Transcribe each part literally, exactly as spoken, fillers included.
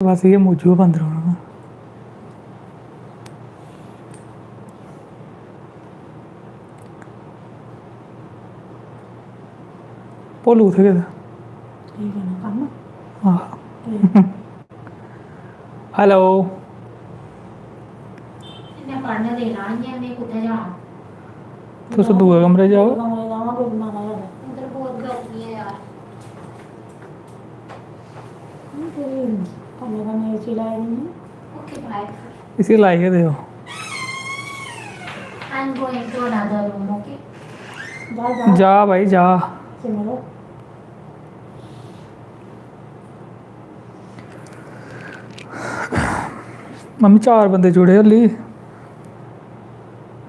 बस इ'यै मौजू गै बंद रौह्ना। भोलू उत्थै गेदा। ठीक है ना, कम्म? आह। ठीक। हेलो। इन्ने पढ़ने देना ही है, इन्ने कुत्थै जाना? तुस दूए कमरे जाओ। दूए कमरे जाओ, कोई बंदा ना जाए। उधर बहुत गर्मी है यार। कन्नै कन्नै एसी लाई दी। Okay, bye. इसी लाई गै देओ। I'm going to another room, okay? जा, जा। जा भाई, जा। सिमरो। मम्मी, चार बंदे जुड़े हल्ली।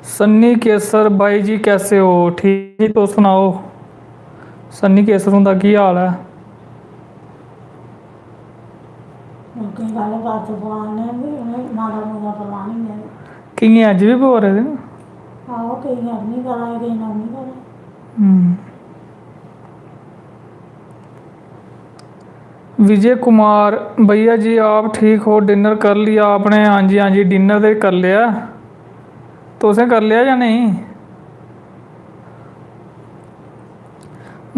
सन्नी केसर, भाई जी कैसे हो? ठीक, तुस सनाओ। सन्नी केसर हुंदा की हाल ऐ? लोकें दी गल्ल बात पवाने ते उ'नें माता मूता पवानी ऐ। केइयें अज्ज बी पवा दे न। आहो, केइयें अग्नि करा दे, केइयें नौमी करा दे। हम्म। विजय कुमार, भैया जी आप ठीक हो, डिनर कर लिया आपने? हाँ जी, हाँ जी, डिनर ते कर लिया। तुसें कर लिया जां नेईं?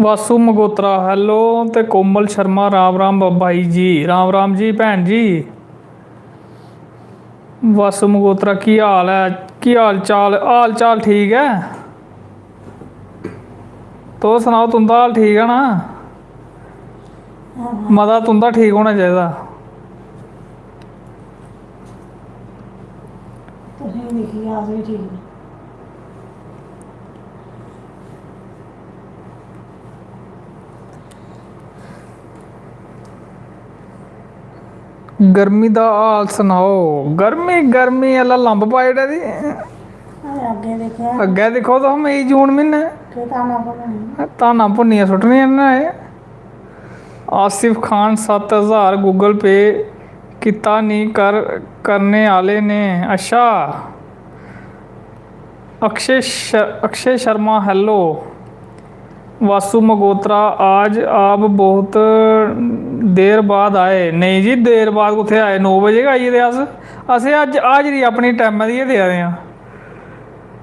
वासु मगोत्रा, हेलो, ते कोमल शर्मा, राम राम बाई जी, राम राम जी भैन जी। वासु मगोत्रा, की हाल ऐ? की हाल चाल? हाल चाल ठीक ऐ। तुस सनाओ, तुं'दा हाल ठीक ऐ ना? मता तुं'दा ठीक होना चाहिदा। तुसें दिक्खियै अस बी ठीक न। गर्मी दा हाल सनाओ। गर्मी, गर्मी आह्ला लम्ब पाई ओड़े दी। अग्गें दिक्खेआ। अग्गें दिक्खो तुस, मई जून म्हीने। केह् धानां भुन्ननियां? धानां भुन्नियै सुट्टनियां न एह्। आसिफ खान, सत्त ज्हार Google Pay कीता निं कर, करने आह्ले ने। अच्छा। अक्षय श-, अक्षय शर्मा, हेलो। वासु मगोत्रा, आज आप बहुत देर बाद आए। नेईं जी, देर बाद कुत्थै आए, नौ बजे गै आई गेदे अस। असें अज्ज हाजरी अपनी टैमै दी गै देआ दे आं।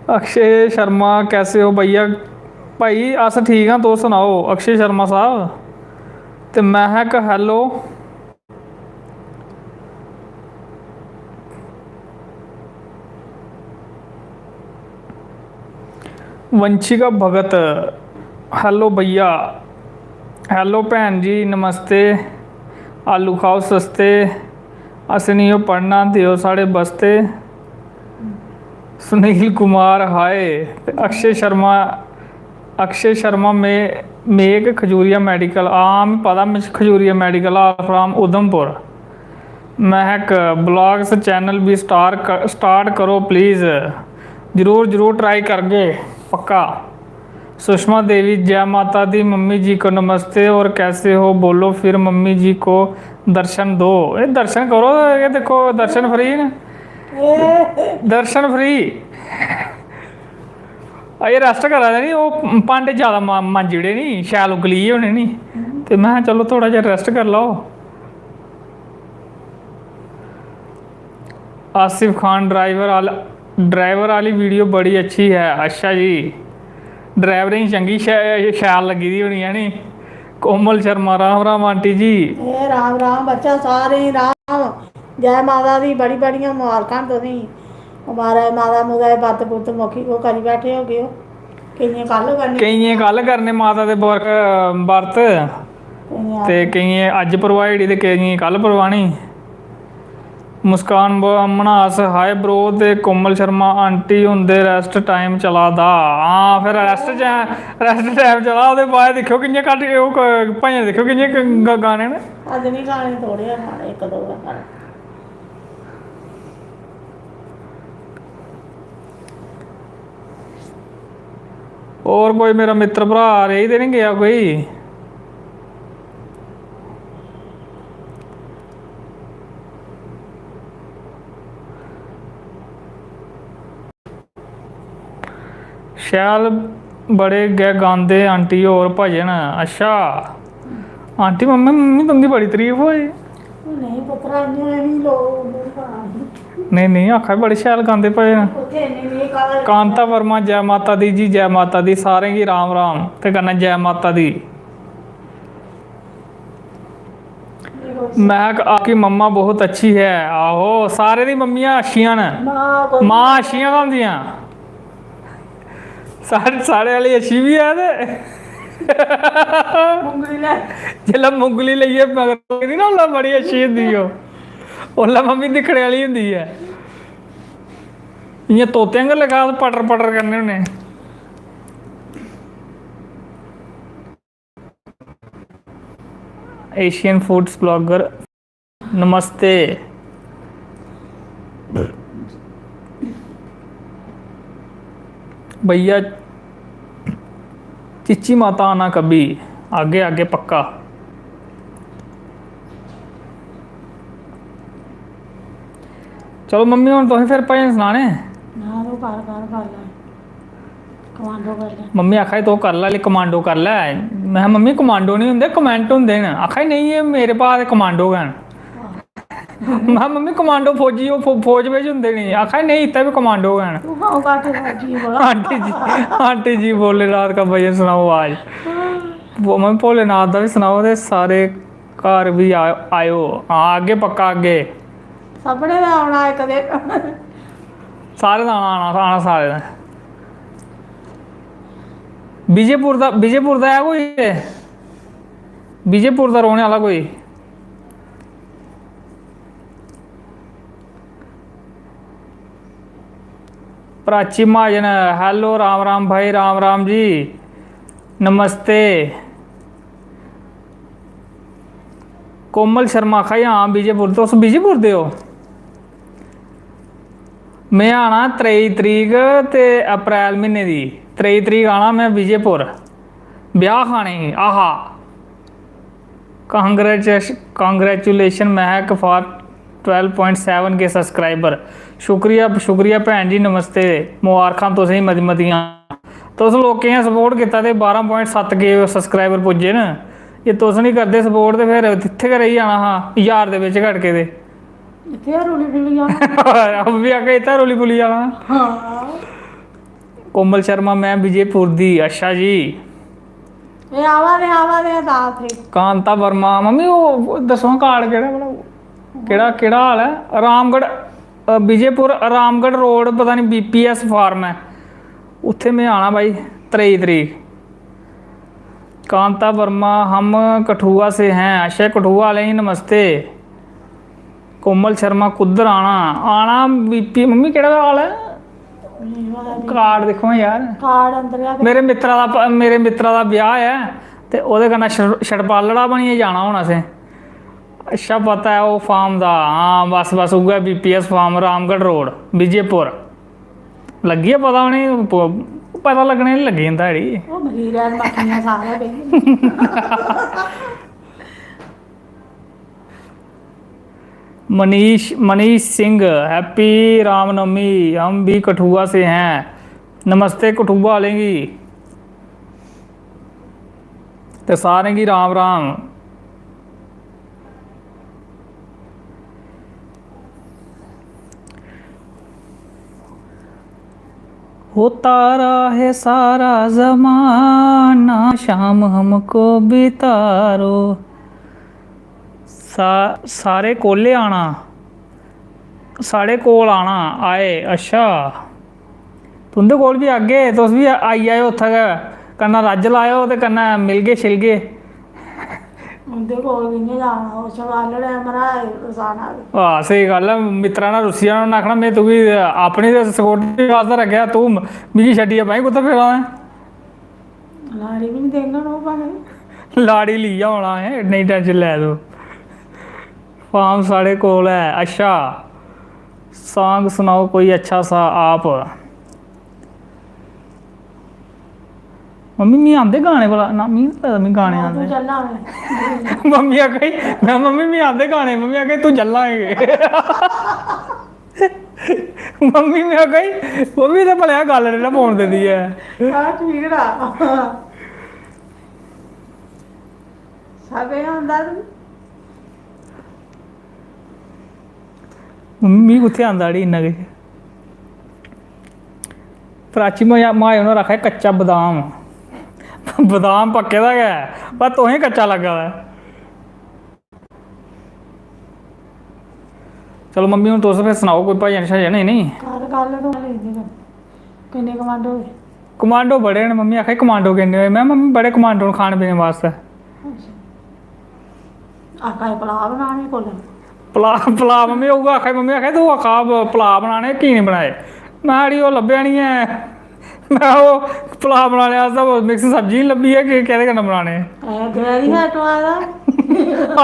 अक्षय शर्मा, कैसे हो भैया? भाई, अस ठीक आं, तुस सनाओ, अक्षय शर्मा साहब। ते महक, हेलो। वंशिका भगत, हेलो भैया। हेलो भैन जी, नमस्ते। आलू खाओ सस्ते, अस निं ओ पढ़ना, देओ साढ़े बस्ते। सुनील कुमार, हाय। ते अक्षय शर्मा, अक्षय शर्मा में, मेक खजूरिया मेडिकल। हां, मिगी पता, में Khajuria medical, all from Udhampur. Mahak, vlogs channel भी start क-, start करो please। जरूर, जरूर try करगे, पक्का। सुषमा देवी, जय माता दी। मम्मी जी को नमस्ते और कैसे हो? बोलो फिर मम्मी जी को दर्शन दो। ए, दर्शन करो, ये देखो, दर्शन free न। दर्शन free। अजें rest करा दे नी, ओह् भांडे ज्यादा मा-, मांजी ओड़े नी, शैल उग्गली गे होने नी। ते में, चलो, थोह्ड़ा जेहा rest करी लैओ। आसिफ खान, ड्राइवर आह्ला, ड्राइवर आह्ली वीडियो बड़ी अच्छी है। अच्छा जी, ड्राइवरें गी चंगी शै-, शैल लग्गी दी होनी है नी। कोमल शर्मा, राम राम आंटी जी। ए राम राम बच्चा, सारें गी राम। जै माता दी, बड़ी बड़ियां मबारखां न तुसेंगी। महाराज, माता मुता दे बर्त बुर्त मुक्की ओह् करी बैठे होगे ओ। केइयें कल करने। केइयें कल करने माता दे बर-, बर्त। केइयें ते अज्ज। केइयें अज्ज परवाई ओड़ी ते केइयें कल परवानी। मुस्कान ब्राह्मणा, अस हाय bro ते कोमल शर्मा आंटी हुंदे rest time चला दा। हां, फिर rest च, rest time चला, ओह्दे बाद दिक्खेओ कि'यां घट्ट, ओह् क-, भजन दिक्खेओ कि'यां ग-, ग-, गाने न। अज्ज निं गाने, थोह्ड़े गै गाने, इक दो गै गाने। होर कोई मेरा मित्तर भ्राऽ रेही ते निं गेआ कोई? शैल बड़े गै गांदे आंटी होर भजन। अच्छा आंटी, मम्मी, मम्मी तुं'दी बड़ी तरीफ होई। नेईं पुत्तरा, इ'यां गै निं लोक, नेईं, नेईं, आखा दे बड़े शैल गांदे भजन। उत्थै इन्ने नेईं काल। कांता वर्मा, जै माता दी जी, जै माता दी, सारें गी राम राम ते कन्नै जै माता दी। महक, आपकी मम्मा बहुत अच्छी है। आहो, सारे दी मम्मियां अच्छियां न। मां कोई मां अच्छियां गै होंदियां। साढ़े, साढ़े आह्ली अच्छी बी ऐ ते मुंगली लै। जेल्लै मुंगली लेइयै मगर लगदी ना, उसलै बड़ी अच्छी होंदी ओह्। उसलै मम्मी दिक्खने आह्ली होंदी ऐ। इ'यां तोते आंगर लगा अस पटर पटर करने होन्ने। Asian Foods Blogger, नमस्ते। भैया, चिच्ची माता आना कभी, आगे आगे पक्का। चलो मम्मी, हुन तुसें फिर भजन सनाने। ना, तूं कर, कर गल्ल। कमांडो कर लै। मम्मी आखा दी, "तूं कर लै, कमांडो कर लै।" में आखेआ, "मम्मी, कमांडो निं होंदे, कमेंट होंदे न।" आखा दी, "नेईं, एह् मेरे भा दे कमांडो गै न।" में आखेआ, "मम्मी, कमांडो फौजी, ओह् फौ-, फौज बिच होंदे निं।" आखा दी, "नेईं, इत्थै बी कमांडो गै न।" तूं गाओ घट्ट फौजी बोला। आंटी जी, आंटी जी, भोलेनाथ का भजन सुनाओ आज। वो, मैं भोलेनाथ दा बी सनाओ ते सारे घर बी आ-, आयो। हां, आगे, पक्का आगे। सभनें दा औना इक दिन। सारें दा आना, आना, आना सारें दा। विजयपुर दा, विजयपुर दा ऐ कोई? विजयपुर दा रौह्ने आह्ला कोई? प्राची महाजन, hello, राम राम भाई, राम राम जी, नमस्ते। कोमल शर्मा आखा दी, "हां, विजयपुर।" तुस विजयपुर दे ओ? में आना त्रेई तरीक ते अप्रैल म्हीने दी, त्रेई तरीक आना में विजयपुर, ब्याह् खाने गी। आहा, congratulation, congratulation Mahak for twelve point seven K subscriber। शुक्रिया, शुक्रिया भैन जी, नमस्ते, मुबारखां तुसेंगी मती मतियां। तुस लोकें गै सपोर्ट कीता ते बारां point सत्त K subscriber पुज्जे न। जे तुस निं करदे सपोर्ट ते फिर इत्थै गै रेही जाना हा, ज्हार दे बिच गै अटके दे। इत्थै गै रुली फुली जाना। अ'ऊं बी आखेआ, इत्थै रुली फुली जाना। हां। कोमल शर्मा, "मैं विजयपुर दी।" अच्छा जी। एह् आवा दे, आवा दे तां इत्थै। कांता वर्मा, मम्मी, ओह् दस्सो हां, कार्ड केह्ड़ा भला? केह्ड़ा, केह्ड़ा हाल ऐ? रामगढ़, अ, विजयपुर, रामगढ़ रोड, पता निं B P S फार्म ऐ। उत्थै में आना भाई, त्रेई तरीक। कांता वर्मा, "हम कठुआ से हैं।" अच्छा, कठुआ आह्लें गी नमस्ते। कोमल शर्मा, "कुद्धर आना?" आना बीपी, मम्मी, केह्ड़ा हाल ऐ? नेईं, ओह्दा बी कार्ड दिक्खो हां यार। कार्ड अंदर गै। मेरे मित्तरा दा प-, मेरे मित्तरा दा ब्याह् ऐ ते ओह्दे कन्नै छ-, छड़पालड़ा बनियै जाना हून असें। अच्छा, पता ऐ ओह् फार्म दा। हां, बस, बस, उ'ऐ B P S farm, Ramgarh road, Vijaypur. लग्गी गेआ पता उ'नेंगी, प-, पता लग्गने गी लग्गी जंदा, अड़ी। ओह् मखीरै मक्खियां सारै पेई गेइयां। मनीष, मनीष सिंह, happy रामनवमी, हम भी कठुआ से हैं। नमस्ते कठुआ आह्लें गी ते सारें गी राम राम। होता रहे सारा जमाना, शाम हमको बितारो। सा-, सारे कोले आना, साढ़े कोल आना, आए। अच्छा, तुं'दे कोल बी आगे, तुस बी आई जाएओ उत्थै गै, कन्नै रज्ज लाएओ ते कन्नै मिलगे शिलगे। उं'दे कोल कि'यां जाना? ओह् शबालड़ ऐ, मराज, रसाना बी। हां, स्हेई गल्ल ऐ, मित्तरा ने रुस्सी जाना, उ'न्नै आखना, "में तुगी अपनी ते security वास्तै रक्खेआ, तूं मिगी छड्डियै भाई कुत्थै फिरा दा ऐं?" लाड़ी बी निं देङन ओह् भामें। लाड़ी लेइयै औना ऐ, नेईं tension लै तूं। फार्म साढ़े कोल ऐ। अच्छा, song सनाओ कोई अच्छा सा आप। मम्मी, मी आंदे गाने भला? ना, मी निं लगदा मी गाने हां, तूं आंदे। चल ना। मम्मी आखा दी, में, "मम्मी, मी आंदे गाने।" मम्मी आखा दी, "तूं चलना है?" मम्मी, में आखा दी, "मम्मी, ते भलेआं गल्ल निं ना पौन दिंदी ऐ।" हां, ठीक रहा। सब एह् होंदा तूं। मम्मी, मी कुत्थै आंदा अड़ी इन्ना किश? प्राची माए, माए होर आखा दे कच्चा बदाम। बदाम पक्के दा गै ऐ, पर तुसें कच्चा लग्गा दा ऐ। चलो मम्मी, हून तुस फिर सनाओ कोई भजन शजन, है नी? कल, कल तो लेई दे। किन्ने कमांडो होए? कमांडो बड़े न, मम्मी आखा दी, "कमांडो किन्ने होए?" में, "मम्मी, बड़े कमांडो न खाने पीने बास्तै।" अच्छा। आखा दे पलाऽ बनाने कोल। पलाऽ, पलाऽ मम्मी, उ'ऐ आखा दी, मम्मी आखा दी, "तूं आखा ब-, पलाऽ बनाने, की निं बनाए?" में, "अड़ी, ओह् लब्भेआ निं ऐ।" में, "ओह् पलाऽ बनाने आस्तै ओह् मिक्स सब्जी निं लब्भी ऐ, केह्, केह्दे कन्नै बनाने?" ऐ, दपैह्रीं आटो आए दा।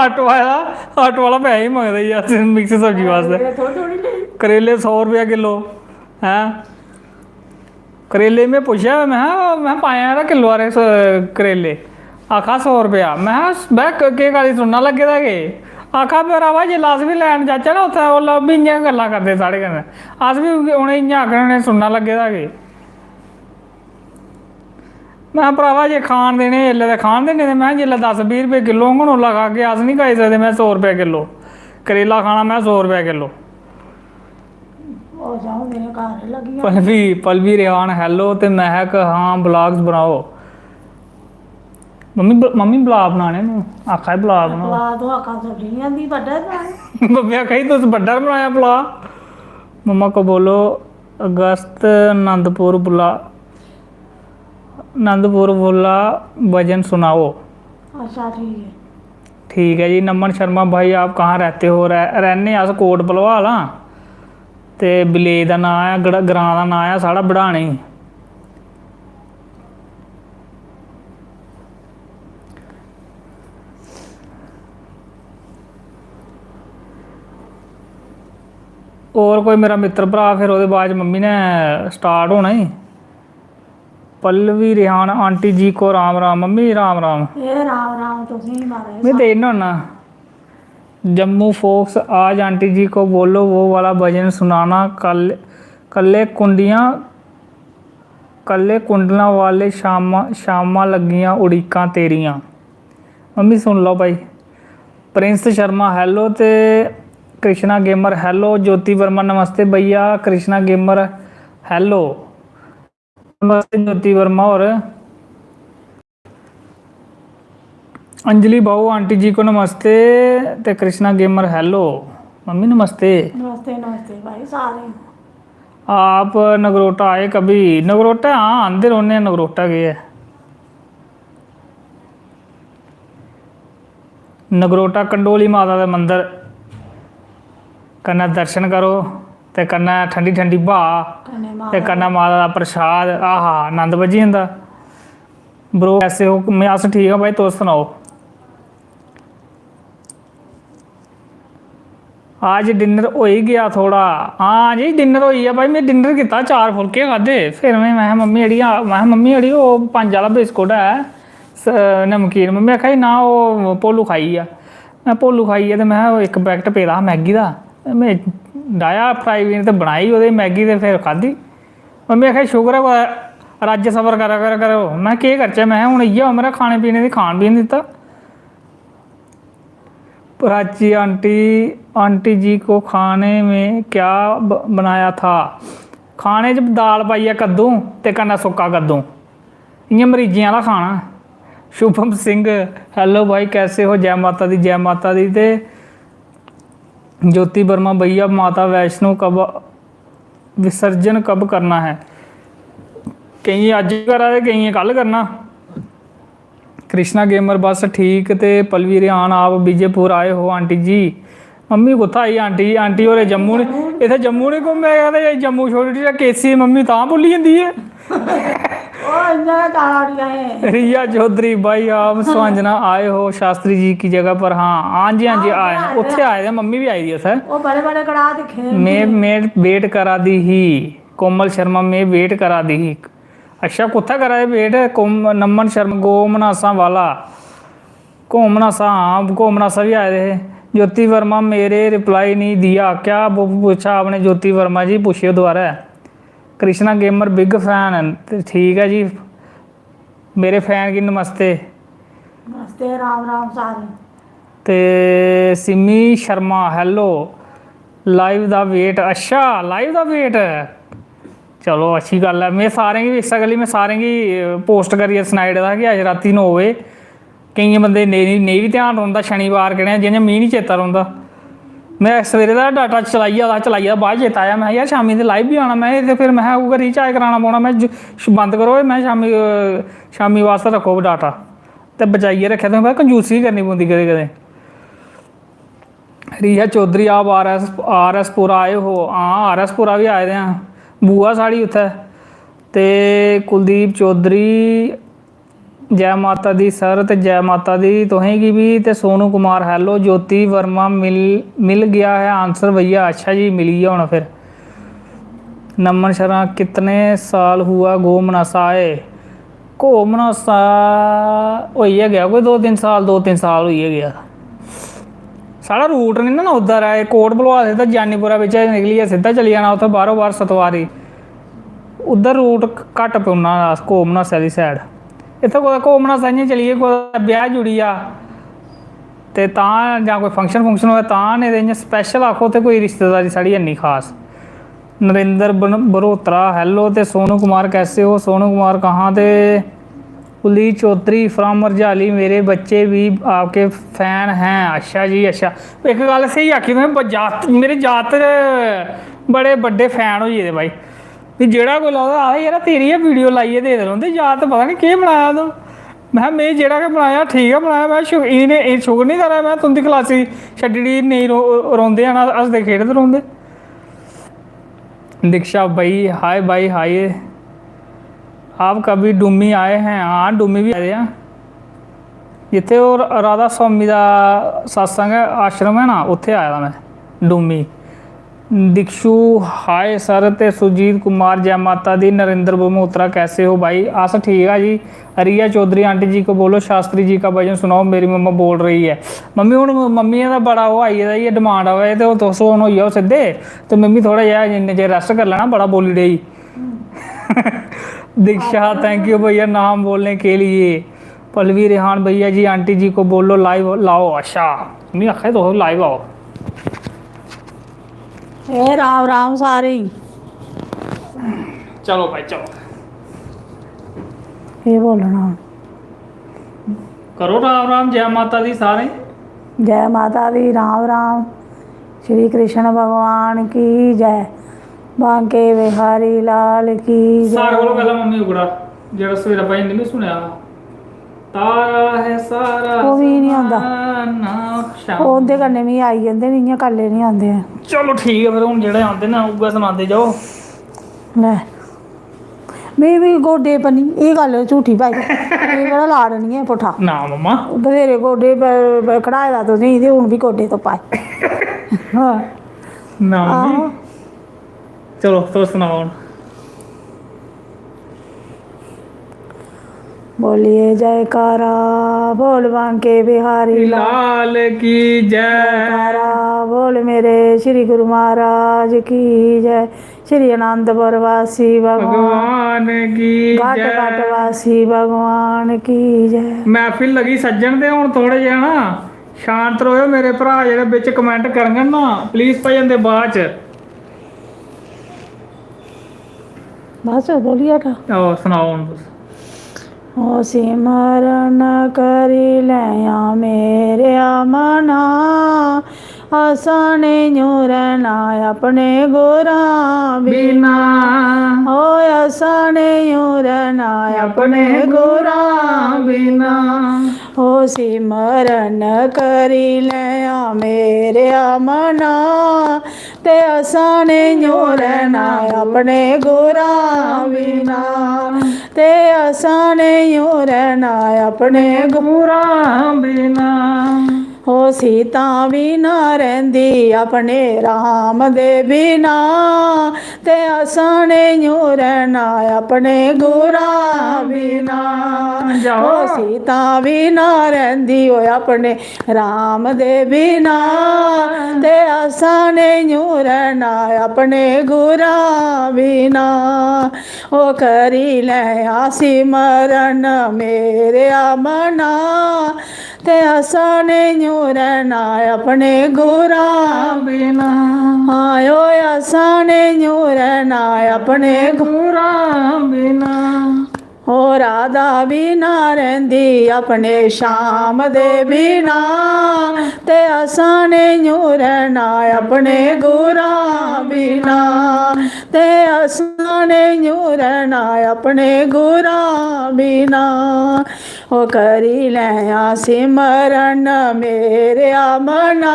आटो आए दा, आटो आह्ला पैसे ही मंगदा ई अस मिक्स सब्जी बास्तै। करेले थोह्ड़े थोह्ड़े लेई। करेले सौ रपेआ किलो, हैं? करेले में पुच्छेआ, में हा, में पाएं हारा किलो हारे स-, करेले। आखा सौ रपेआ। में हा, "बे, क-, केह् गल्ल, सुन्ना लग्गे दा केह्?" आखा, "भ्रावा, जिसलै अस बी लैन जाचै ना, उत्थै ओल्लै ओह् बी इ'यां गल्लां करदे साढ़े कन्नै। अस बी उ'नें इ'यां आखने होन्ने, 'सुन्ना लग्गे दा केह्?'" में हा, "भ्रावा, जे खान देने इसलै ते खान देने, ते में हा, जिसलै दस बीह् रपेऽ किलो होङन, उसलै खागे, अस निं खाई सकदे।" में, "सौ रपेआ किलो करेला खाना, में, सौ रपेआ किलो।" ओह् जाओ, मेरे घर लग्गी जाओ। पल्लवी, पल्लवी रेहान, hello, ते महक, हां, vlogs बनाओ। मम्मी, ब-, मम्मी, पलाऽ बनाने न, आखा दे पलाऽ बनाओ। पलाऽ तूं आखा सब्जी निं आंदी, बड्डा बनाए। मम्मी आखा दी, "तुस बड्डा बनाया पलाऽ।" मम्मा को बोलो, अगस्त, आनंदपुर बुला, आनंदपुर बुला, भजन सुनाओ। अच्छा, ठीक ऐ। ठीक ऐ जी। नमन शर्मा भाई, आप कहाँ रहते हो? रह-, रैह्ने अस कोट भलवाल आं, ते विलेज दा नांऽ ऐ, ग्र-, ग्रांऽ दा नांऽ ऐ साढ़ा बड़ानी। होर कोई मेरा मित्तर भ्राऽ, फिर ओह्दे बाद च मम्मी ने start होना ई। पल्लवी रेहान आंटी जी को राम राम। मम्मी, राम राम। ए, राम राम तुसें गी महाराज। में देई ओड़ना होन्ना। जम्मू folks, आज आंटी जी को बोलो, वो वाला भजन सुनाना। कल, कल्ले कुंडियां, कल्ले कुंडलां वाले, शामां, शामां लग्गियां उड़ीकां तेरियां। मम्मी, सुन लैओ भाई। प्रिंस शर्मा, hello, ते कृष्णा gamer, hello। ज्योति वर्मा, नमस्ते भैया। Krishna gamer, hello। नमस्ते ज्योति वर्मा होर। अंजलि भाऊ, आंटी जी को नमस्ते। ते कृष्णा gamer, hello। मम्मी, नमस्ते। नमस्ते, नमस्ते भाई सारें। आप नगरोटा आए कभी? नगरोटा, हां, आंदे रौह्ने आं। नगरोटा केह् ऐ? नगरोटा कंडोली माता दे मंदर कन्नै दर्शन करो ते कन्नै ठंडी ठंडी ब्हा कन्नै ते माता कन्नै माता दा प्रसाद। आहा, आनंद बज्जी जंदा। Bro, कैसे हो? में, अस ठीक आं भाई, तुस सनाओ? आज dinner होई गेआ थोड़ा। हां जी, dinner होई गेआ भाई। में dinner कीता, चार फुलके खाद्धे। फिर में, में, "मम्मी अड़ी, आ," में, "मम्मी अड़ी, ओह् पंज आह्ला बिस्कुट ऐ, स-, नमकीन।" मम्मी आखा दी, "ना, ओह् भोलू खाई गेआ।" में भोलू खाई गेआ ते में, ओह् इक packet पेदा हा मैगी दा, ते में डाया fry pan ते बनाई ओह्दे मैगी ते फिर खाद्धी। मम्मी आखा दी, "शुकर ऐ कुतै रज्ज सबर करा कर करो।" में, "केह् करचै?" में, "हून इ'यै उमर ऐ, खाने पीने दी, खान पीन दित्ता।" प्राची आंटी, आंटी जी को खाने में क्या ब-, बनाया था? खाने च दाल पाइयै कद्दू ते कन्नै सुक्का कद्दू, इ'यां मरीजें आह्ला खाना। शुभम सिंह, hello भाई, कैसे हो? जै माता दी, जै माता दी। ते ज्योति वर्मा, भैया, माता वैष्णो कब, विसर्जन कब करना है? केइयें अज्ज करा दे, केइयें कल करना। कृष्णा gamer, बस ठीक। ते पल्लवी रेहान, आप बीजेपुर आए हो आंटी जी? मम्मी कुत्थै आई आंटी जी? आंटी होरें जम्मू ने, इत्थै जम्मू ने घूमे, ते जम्मू छोड़ी ओड़ेआ, केसी मम्मी तां भुल्ली जंदी ऐ। ओह् इ'यां गै ताला उठी आए। रिया चौधरी, भाई आप स्वांजना आए हो शास्त्री जी की जगह पर? हाँ, हाँ जी, हाँ जी, हाँ, आए हैं। उत्थै आए दे, मम्मी बी आई दी उत्थै। ओह् बड़े बड़े कड़ाह दिक्खे दे। मैं, मैं wait करा दी ही, कोमल शर्मा, मैं wait करा दी ही। अच्छा, कुत्थै करा दे wait? कोम-, नमन शर्मा, गौ मनासा वाला। घूमना सा, हाँ, घूमना सा भी आए दे हे। ज्योति वर्मा मेरे reply नहीं दिया, क्या पु-, पूछा आपने ज्योति वर्मा जी? पूछियो दोबारा। कृष्णा gamer big fan, ते ठीक ऐ जी, मेरे fan गी नमस्ते। नमस्ते, राम राम सारें। ते सिमी शर्मा, hello। लाइव दा वेट। अच्छा, लाइव दा वेट। चलो, अच्छी गल्ल ऐ। में सारें गी, इस्सै गल्ली में सारें गी पोस्ट करियै सनाई ओड़े दा हा कि अज्ज रातीं नौ बजे। केइयें बंदे नेईं, नेईं बी ध्यान रौंह्दा, शनिवार कनेहा, जि'यां मिगी निं चेता रौंह्दा। में सवेरे दा डाटा चलाइयै दा, चलाइयै दा बाद चेता आया, में, "यार, शामीं दे लाइव बी आना।" में ते फिर में हा, "उ'ऐ रिचार्ज कराना पौना।" में ज-, श-, बंद करो, में शामीं, अ, शामीं बास्तै रक्खो डाटा। ते बचाइयै रक्खेआ, तुसें पता, कंजूसी करनी पौंदी कदें कदें। रिया चौधरी, आप आर एस, आर एस पुरा आए हो? हां, आर एस पुरा बी आए दे आं। बुआ साढ़ी उत्थै। ते कुलदीप चौधरी, जै माता दी सर, ते जै माता दी तुसें गी बी। ते सोनू कुमार, hello। ज्योति वर्मा, मिल, मिल गया है आंसर भैया। अच्छा जी, मिली गेआ होना फिर। नमन शर्मा, कितने साल हुआ गौ मनासा आए? गौ मनासा होई गै गेआ कोई दो तिन्न साल, दो तिन्न साल होई गै गेआ। साढ़ा रूट निं ना उद्धर ऐ, कोट भलवाल सिद्धा जानीपुरा बिच्चा निकलियै सिद्धा चली जाना उत्थै बाह्रो बाह्र सतवारी। उद्धर रूट घट्ट पौना अस गौ मनासा आह्ली side। इत्थै कुतै गौ मनासा इ'यां चली गे, कुतै ब्याह् जुड़ी जा ते तां, जां कोई function function होऐ तां, नेईं ते इ'यां special आखो ते कोई रिश्तेदारी साढ़ी हैनी खास। नरेंद्र बन-, बरोत्रा, hello। ते सोनू कुमार, कैसे हो? सोनू कुमार कहाँ? ते कुलदीप चौधरी from मरजाली, मेरे बच्चे भी आपके fan हैं। अच्छा जी, अच्छा। इक गल्ल स्हेई आखी तुसें, ब-, जागत, मेरे जागत बड़े बड्डे fan होई गेदे भाई। ते जेह्ड़ा कोई लभदा आखदा, "यार, तेरी गै वीडियो लाइयै दे रौंह्दे, यार, ते पता निं केह् बनाया तूं।" में, "में जेह्ड़ा गै बनाया, ठीक गै बनाया।" में शु-, इ'नें, एह् शुकर निं करै, में तुं'दी खलासी छड्डी ओड़ी, नेईं रो-, रौंह्दे हैन, हसदे खेढदे रौंह्दे। दीक्षा भाई, हाय भाई, हाय। आप कभी डूमी आए हैं? हां, डूमी बी आए दे आं। जित्थै ओह् राधा स्वामी दा सत्संग ऐ, आश्रम ऐ ना, उत्थै आए दा में, डूमी। Dikshu, hi sir. ते सुजीत कुमार, जै माता दी। नरेंद्र बमोत्रा, कैसे हो भाई? अस ठीक आ जी। रिया चौधरी, आंटी जी को बोलो शास्त्री जी का भजन सुनाओ, मेरी मम्मा बोल रही है। मम्मी, हुन मम्मियें दा बड़ा ओह् आई गेदा, एह् demand आवा दी, ते ओह् तुस हुन होई जाओ सिद्धे, ते मम्मी थोह्ड़ा जेहा इन्ने चिर rest करी लैना, बड़ा बोली डेई। दीक्षा, thank you भैया नाम बोलने के लिए। पल्लवी रेहान, भैया जी आंटी जी को बोलो live लाओ। अच्छा, मिगी आक्खा दे तुस live आओ। ए राम राम सारें गी। चलो भाई, चलो। केह् बोलना? करो राम राम, जै माता दी सारें। जै माता दी, राम राम। श्री कृष्ण भगवान की जय। बांके बिहारी लाल की जय। सारें कोला पैह्लें मम्मी ओकड़ा, जेह्ड़ा सवेरै भजन निं में सुनेआ हा। तारा है सारा ओह् मिगी निं औंदा। जमाना शाम। ओह् उं'दे कन्नै मिगी आई जंदे न, इ'यां कल्ले निं औंदे हैन। चलो ठीक ऐ, फिर हून जेह्ड़े आंदे ना उ'ऐ सनांदे जाओ। लै, मिगी बी गोड्डे पर निं, एह् गल्ल झूठी भाई, एह् केह्ड़ा लाड़ निं ऐ पुट्ठा। ना मम्मा। बथेरे गोड्डे प-, प-, कढ़ाए दा तुसेंगी ते हून बी गोड्डे तुप्पा दे। हां। ना मम्मी। आहो। चलो तुस सनाओ हून। बोलिए जयकारा, बोल बांके बिहारी लाल। लाल की जय। जयकारा, बोल मेरे श्री गुरु महाराज की जय। श्री अनंतपुर वासी भगवान, भगवान की घाट जय। घाट वासी भगवान की जय। महफिल लगी सज्जन, ते हून थोह्ड़े जेहा ना शांत र'वो। मेरे भ्राऽ जेह्ड़े बिच comment करङन ना, please भजन दे बाद च। बस बोली हटा। आओ, सनाओ हून तुस। ओ सिमरन करी लैया मेरेआ मना, असां नेईं रैह्ना अपने गुरां बिना। बिना। ओ असां नेईं रैह्ना अपने गुरां बिना। ओ सिमरन करी लैया मेरेआ मना, ते असां नेईं रैह्ना अपने गुरां बिना, ते असां नेईं रैह्ना अपने गुरां। गुरां बिना। ओ सीता बिना रैंह्दी अपने राम दे बिना, ते असां नेईं रैह्ना अपने गुरां बिना। जाओ। ओ सीता बिना रैंह्दी ओए अपने राम दे बिना, ते असां नेईं रैह्ना अपने गुरां बिना। ओ करी लैया सिमरन मेरेआ मना, ते असां नेईं रैह्ना अपने गुरां बिना। हां, ओ असां नेईं रहना अपने गुरां बिना। ओ राधा बी ना रैंह्दी अपने श्याम दे बिना, ते असां नेईं रहना अपने गुरां बिना, ते असां नेईं रहना अपने गुरां बिना। ओ करी लैया सिमरन मेरेआ मना,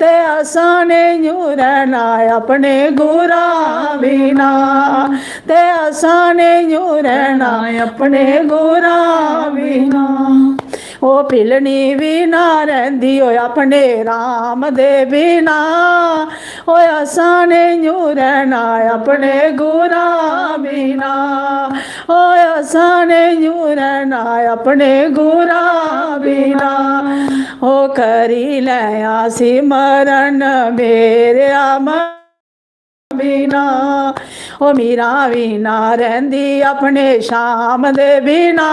ते असां नेईं रहना अपने गुरां बिना, ते असां नेईं रहना अपने गुरां बिना। ओ पिलनी बी ना रैंह्दी ओ अपने राम दे बिना, ओ असां नेईं रहना अपने गुरां बिना, ओ असां नेईं रहना अपने गुरां बिना। ओ करी लैया सिमरन मेरेआ मना बिना। ओ मीरा बी ना रैंह्दी अपने श्याम दे बिना,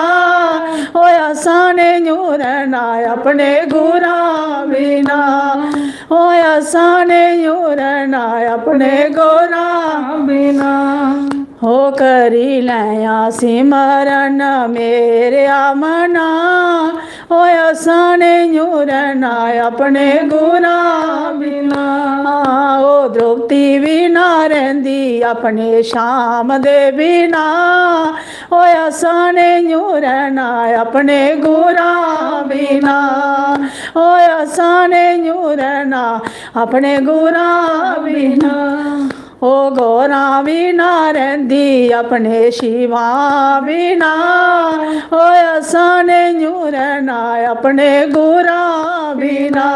ओ असां नेईं रहना अपने गुरां बिना, ओ असां नेईं रहना अपने गुरां बिना। ओ करी लैया सिमरन मेरेआ मना, ओ असां नेईं रहना अपने गुरां बिना। ओ द्रौपदी बी ना रैंह्दी अपने श्याम दे बिना, ओ असां नेईं रहना अपने गुरां बिना, ओ असां नेईं रहना अपने गुरां बिना। ओ गौरां बी ना रैंह्दी अपने शिवां बिना, ओ असां नेईं रहना अपने गुरां बिना।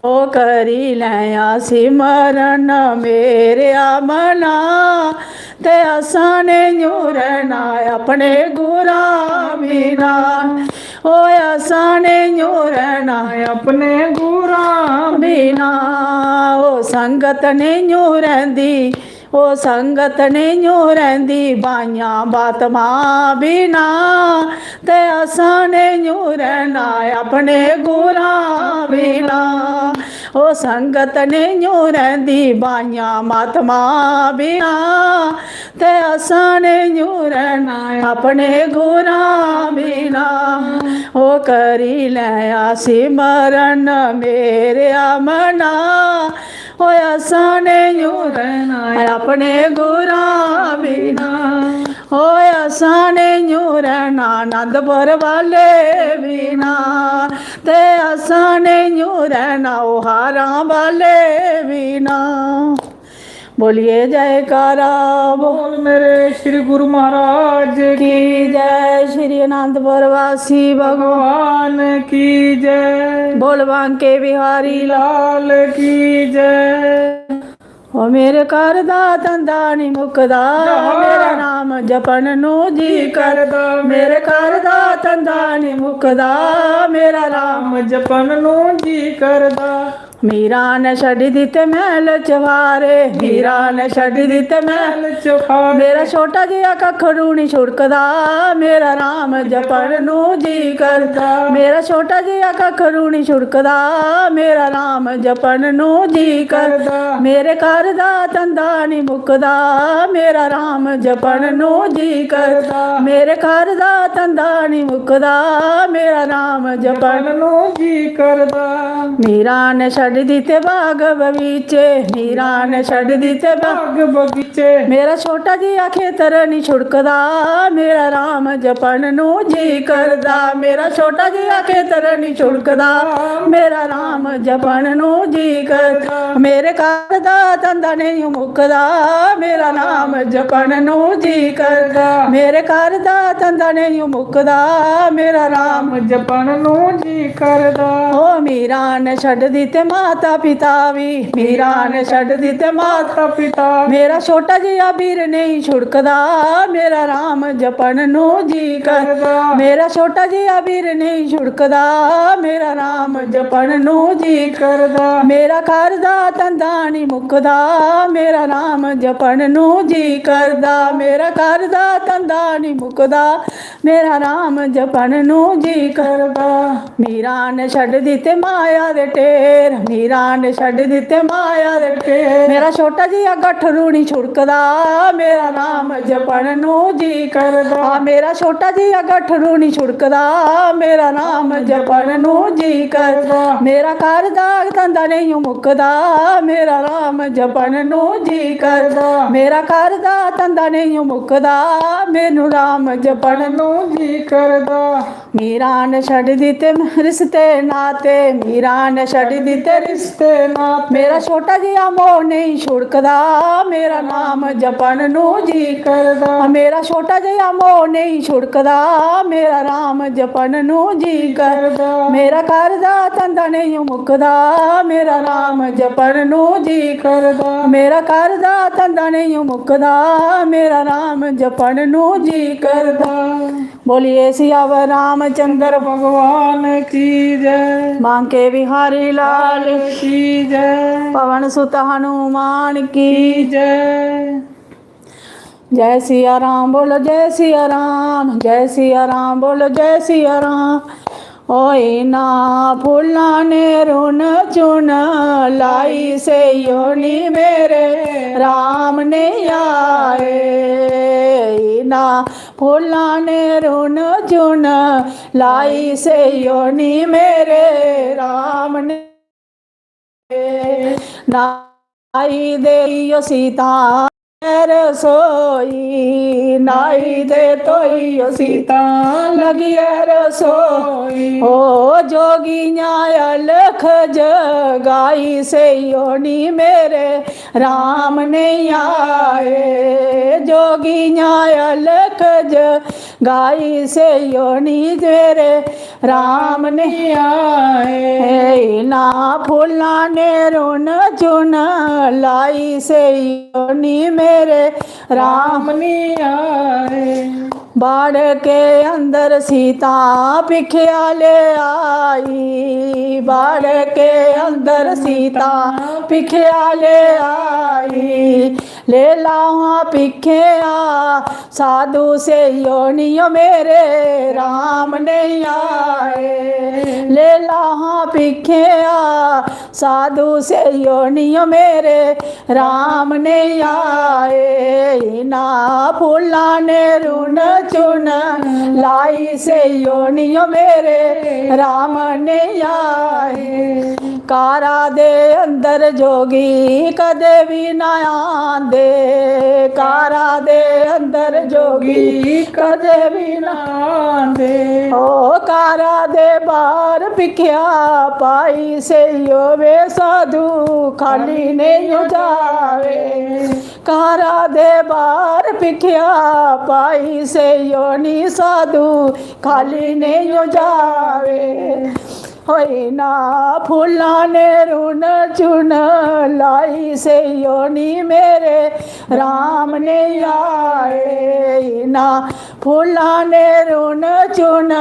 ओ करी लैया सिमरन मेरेआ मना, ते असां नेईं रहना अपने गुरां बिना। ओ असां नेईं रहना अपने गुरां बिना। ओ संगत नेईं रैंह्दी, ओ संगत नेईं रैंह्दी बाइयां बातमां बिना, ते असां नेईं रहना अपने गुरां बिना। ओ संगत नेईं रैंह्दी बाइयां बातमां बिना, ते असां नेईं रहना अपने गुरां बिना। ओ करी लैया सिमरन मेरेआ मना, ओ असां नेईं रहना अपने गुरां बिना। ओ असां नेईं रहना आनंदपुर वाले बिना, ते असां नेईं रहना ओ हारां वाले बिना। बोलिए जयकारा, बोल मेरे श्री गुरु महाराज की जय, श्री आनंदपुर वासी भगवान की जय, बोल बांके बिहारी लाल की जय। ओ मेरे घर दा धंधा निं मुकदा, जय हो। मेरा नाम जपन नू जी करदा। मेरे घर दा धंधा निं मुकदा, मेरा राम जपन नू जी करदा। मीरा ने छड्डी दित्ते मैह्ल चबारे, मीरा ने छड्डी दित्ते मैह्ल चबारे। मेरा छोटा जेहा कक्खरू निं छुड़कदा, मेरा राम जपन नू जी करदा। मेरा छोटा जेहा कक्खरू निं छुड़कदा, मेरा राम जपन नू जी करदा। मेरे घर दा धंधा निं मुकदा, मेरा राम जपन नू जी करदा। मेरे घर दा धंधा निं मुकदा, मेरा राम जपन नू जी करदा। मीरा ने छड्डी दित्ते बाग बगीचे, मीरा ने छड्डी दित्ते बाग बगीचे। मेरा छोटा जेहा खेतर निं छुड़कदा, मेरा राम जपन नू जी करदा। मेरा छोटा जेहा खेतर निं छुड़कदा, मेरा राम जपन नू जी करदा। मेरे घर दा धंधा नेईं मुकदा, मेरा नाम जपन नू जी करदा। मेरे घर दा धंधा नेईं मुकदा, मेरा राम जपन नू जी करदा। ओ मीरा ने छड्ड दित्ते माता पिता बी, मीरा ने छड्ड दित्ते माता पिता। मेरा छोटा जेहा बीर नेईं छुड़कदा, मेरा राम जपन नू जी करदा। मेरा छोटा जेहा बीर नेईं छुड़कदा, मेरा राम जपन नू जी करदा। मेरा घर दा धंधा निं मुकदा, मेरा राम जपन नू जी करदा। मेरा घर दा धंधा निं मुकदा, मेरा राम जपन नू जी करदा। मीरा ने छड्ड दित्ते माया दे ढेर, मीरा ने छड्ड दित्ते माया दे ढेर। मेरा छोटा जिहा गठरू नी छुड़कदा, मेरा राम जपन नू जी करदा। मेरा छोटा जिहा गठरू नी छुड़कदा, मेरा राम जपन नू जी करदा। मेरा घर दा धंधा नेईं मुकदा, मेरा राम जपन नू जी करदा। मेरा घर दा धंधा नेईं मुकदा, मैनू राम जपन नू जी करदा। मीरा ने छड्ड दित्ते रिश्ते नाते, मीरा ने छड्ड दित्ते रिश्ते नाते। मेरा छोटा जिहा मोह नेईं छुड़कदा, मेरा नाम जपन नू जी करदा। मेरा छोटा जिहा मोह नेईं छुड़कदा, मेरा राम जपन नू जी करदा। मेरा घर दा धंधा नेईं मुकदा, मेरा राम जपन नू जी करदा। मेरा घर दा धंधा नेईं मुकदा, मेरा राम जपन नू जी करदा। बोलिए सियावर रामचंद्र भगवान की जय। बांके बिहारी लाल की जय। पवन सुत हनुमान की जय। जय सिया राम बोलो, जय सिया राम, जय सिया राम बोलो, जय सिया राम। ओए ना फुल्लां ने रुन चुन लाई, सेइयो नी मेरे राम ने आए। ना फुल्लां ने रुन चुन लाई, सेइयो नी मेरे राम ने। नाई दे इयो सीता रसोई, नाई दे तोइयो सीता लगिया रसोई। ओ जोगियां अलख जगाई, सेइयो नी मेरे राम नहीं आए। जोगियां अलख जगाई, सेइयो नी मेरे राम नहीं आए। ना फुल्लां ने रुन चुन लाई, सेइयो नी मेरे राम नहीं आए। बाड़ के अंदर सीता पिखे आले आई, बाड़ के अंदर सीता पिखे आले आई। ले लावां पिखे आ साधु, सेइयो नी मेरे राम नहीं आए। ले लावां पिखे आ साधु, सेइयो नी मेरे राम नहीं आए। ना फुल्लां ने रुन चुन लाई, सेइयो नी मेरे राम नहीं आए। कारा दे अंदर जोगी कदे भी ना आंदे, कारा दे अंदर जोगी कदे भी ना आंदे। ओ कारा दे बाहर पिख्या पाई, सेइयो वे साधु खाली नहीं जावे। कारा दे बाहर पिख्या पाई, सेइयो नी साधु खाली नहीं जावे। होई ना फुल्लां ने रुन चुन लाई, सेइयो नी मेरे राम नहीं आए। ना फुल्लां ने रुन चुन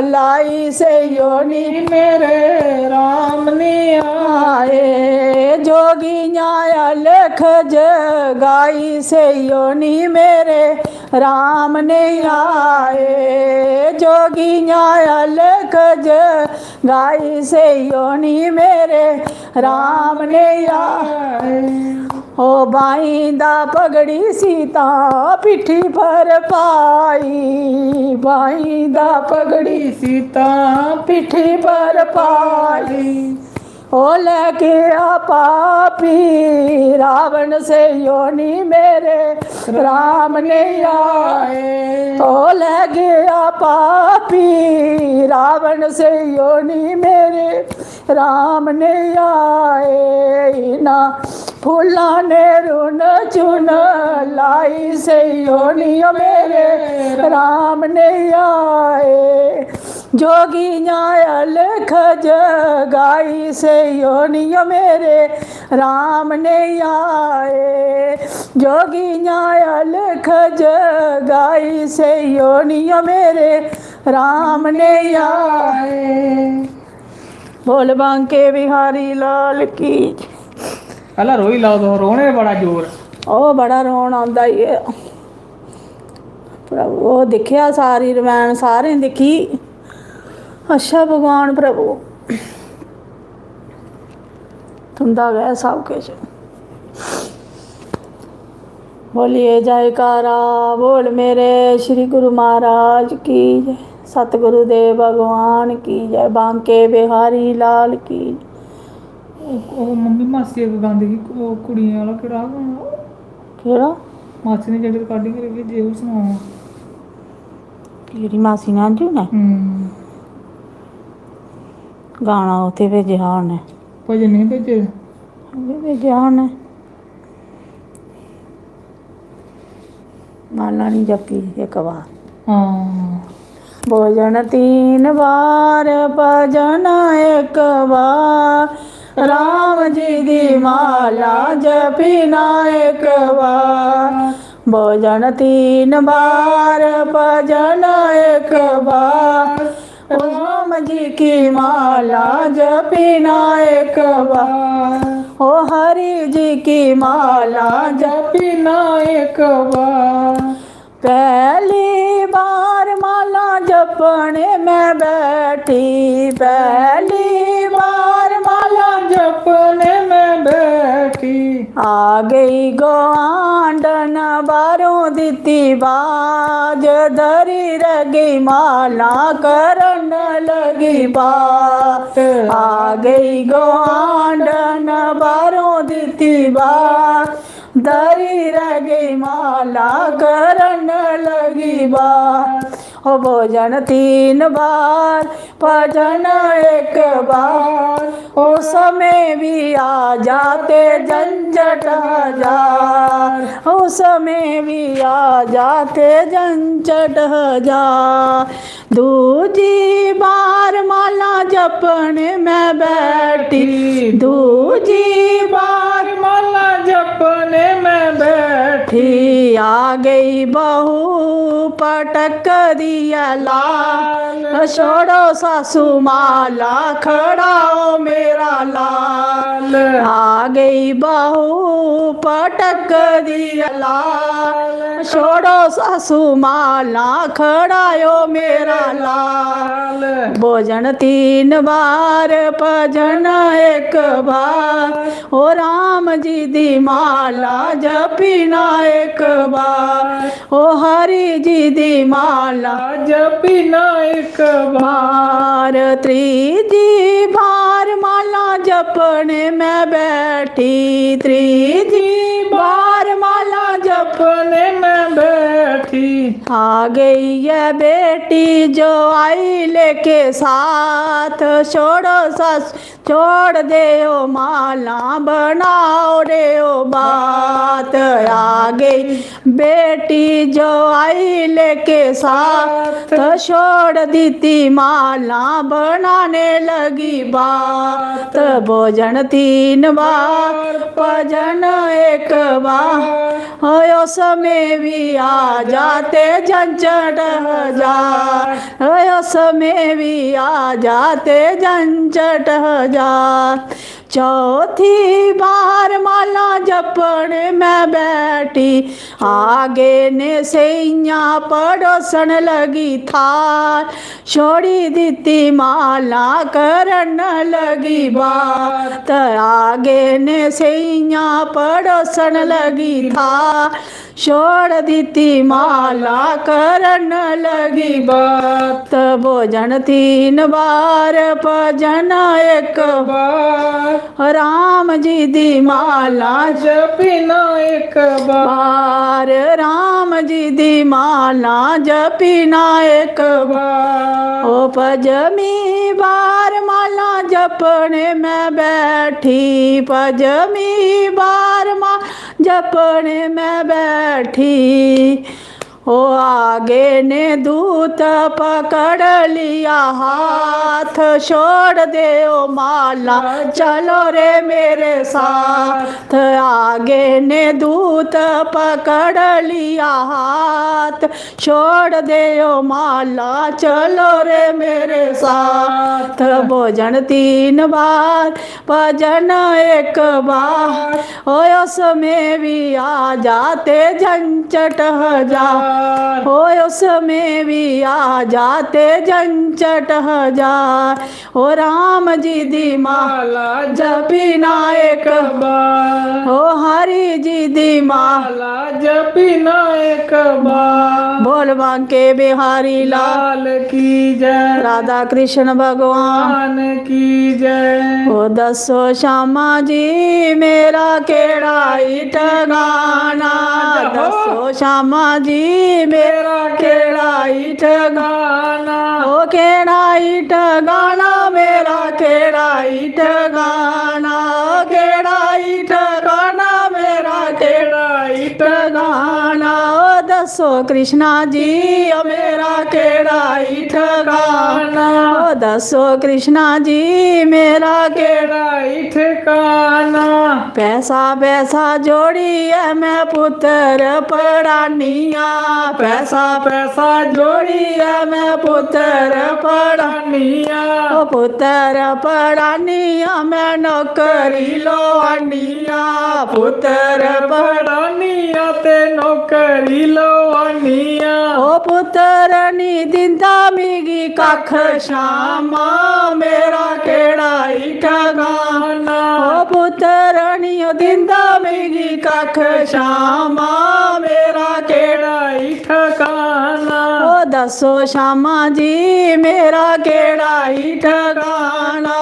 लाई, सेइयो नी मेरे राम नहीं आए। जोगियां अलख जगाई, सेइयो नी मेरे राम नहीं आए। जोगियां अलख जगाई, सेइयो नी मेरे राम नहीं आए। ओ बाईं दा पगड़ी सीता पिट्ठी पर पाई, बाईं दा पगड़ी सीता पिट्ठी पर पाई। ओ लै गया पापी रावण, सेइयो नी मेरे राम नहीं आए। ओ लै गया पापी रावण, सेइयो नी मेरे राम नहीं आए। ना फुल्लां ने रुन चुन लाई, सेइयो नी मेरे राम नहीं आए। जोगियां अलख जगाई, सेइयो नी मेरे राम नहीं आए। जोगियां अलख जगाई, सेइयो नी मेरे राम नहीं आए। बोल बांके बिहारी लाल की। पैह्ला रोई लैओ तुस, रोने दा बड़ा जोर। ओह् बड़ा रोन आंदा ई। प्रभु, ओह् दिक्खेआ, सारी रमैन सारें दिक्खी। अच्छा भगवान प्रभु, तुं'दा गै सब किश। बोलिए जयकारा, बोल मेरे श्री गुरु महाराज की जय, सतगुरु देव भगवान की जय, बांके बिहारी लाल की जय। ओह्, ओह् मम्मी मासी इक गांदी ही, ओह् कुड़ियें आह्ला केह्ड़ा हा गाना? केह्ड़ा? मासी ने जेह्ड़े recording करियै भेजे, ओह् सनाओ। केह्ड़ी मासी ने? अंजू ने? हम्म। गाना उत्थै भेजेआ हा उ'न्नै। भजन नेईं भेजे? उ'ऐ भेजेआ हा उ'न्नै। माला निं जप्पी इक बार। हां। भोजन तीन बार, भजन इक बार, राम जी दी माला जपी ना इक बार। भोजन तीन बार, भजन एक बार, राम जी की माला जपी ना एक बार, ओ हरि जी की माला जपी ना एक बार। पहली बार माला जपने में बैठी, पहली बार माला जपने में बैठी, आ गई गुआंढन बाहरों दिती बाज, धरी रह गई माला करन लगी बात। आ गई गुआंढन बाहरों दिती बाज, धरी रह गई माला करन लगी बात। ओ भोजन तीन बार, भजन एक बार, ओ समय भी आ जाते झंझट हजार, ओ समय भी आ जाते झंझट हजार। दूजी बार माला जपने में बैठी, दूजी बार माला जपने में बैठी, आ गई बहू पटक दिया लाल, छोड़ो सासू माला खड़ा ओ मेरा लाल। आ गई बहू पटक दिया लाल, छोड़ो सासू माला खड़ा ओ मेरा लाल। भोजन तीन बार, भजन एक बार, ओ राम जी दी माला जपी ना एक बार, ओ हरि जी दी माला जपी ना एक बार। त्रीजी बार माला जपने में बैठी, त्रीजी बार माला जपने में बैठी, आ गई है बेटी जो आई लेके साथ, छोड़ो सास छोड़ दे ओ माला, बनाओ रे ओ बात। आ गई बेटी जो आई लेके साथ, छोड़ दीती माला, बनाने लगी बात। भोजन तीन बार, भजन एक बार, ओ समय भी आ जाते झंझट हजार, ओ समय भी आ जाते झंझट हजार। चौथी बार माला जपने में बैठी, आगे ने सैयां पड़ोसन लगी थाल, छोड़ी दिती माला करन लगी बात। आगे ने सैयां पड़ोसन लगी थाल, छोड़ दिती माला करन लगी बात। भोजन तीन बार, भजन एक बार, राम जी दी माला जपी ना एक बार, राम जी दी माला जपी ना एक बार। ओ पजमी बार माला जपने में बैठी, पजमी बार माला जपने में बैठी, ओ आगे ने दूत पकड़ लिया हाथ, छोड़ दे ओ माला, चलो रे मेरे साथ। आगे ने दूत पकड़ लिया हाथ, छोड़ दे ओ माला, चलो रे मेरे साथ। भोजन तीन बार, भजन एक बार, ओ समय भी आ जाते झंझट हजार। ओ उसमें भी आ जाते झंझट हजार। ओ राम जी दी माला जपी ना एक बार, ओ हरि जी दी माला जपी ना एक बार। बोल बांके बिहारी लाल लाल की जय। राधा कृष्ण भगवान भगवान की जय। ओ दसो श्यामा जी मेरा केड़ा ही ठिकाना। अच्छा, हो। दसो श्यामा जी मेरा केड़ा ही ठिकाना। ओ केड़ा ही ठिकाना मेरा, केड़ा ही ठिकाना, ओ केड़ा ही ठिकाना मेरा, केड़ा ही ठिकाना। ओ दसो कृष्णा जी, ओ मेरा केड़ा ही ठिकाना। ओ दसो कृष्णा जी, मेरा केड़ा ही ठिकाना। पैसा पैसा जोड़ियै मैं पुत्तर पढ़ानिया, पैसा पैसा जोड़ियै मैं पुत्तर पढ़ानिया। ओ पुत्तर पढ़ानिया, मैं नौकरी लवानिया, पुत्तर पढ़ानिया ते नौकरी लवानिया। ओ पुत्तर नी दिंदा मिगी कख श्यामा, मेरा केड़ा ही ठिकाना। ओ पुत्तर नी ओ दिंदा मिगी कख श्यामा, मेरा केड़ा ही ठिकाना। ओ दसो श्यामा जी मेरा केड़ा ही ठिकाना।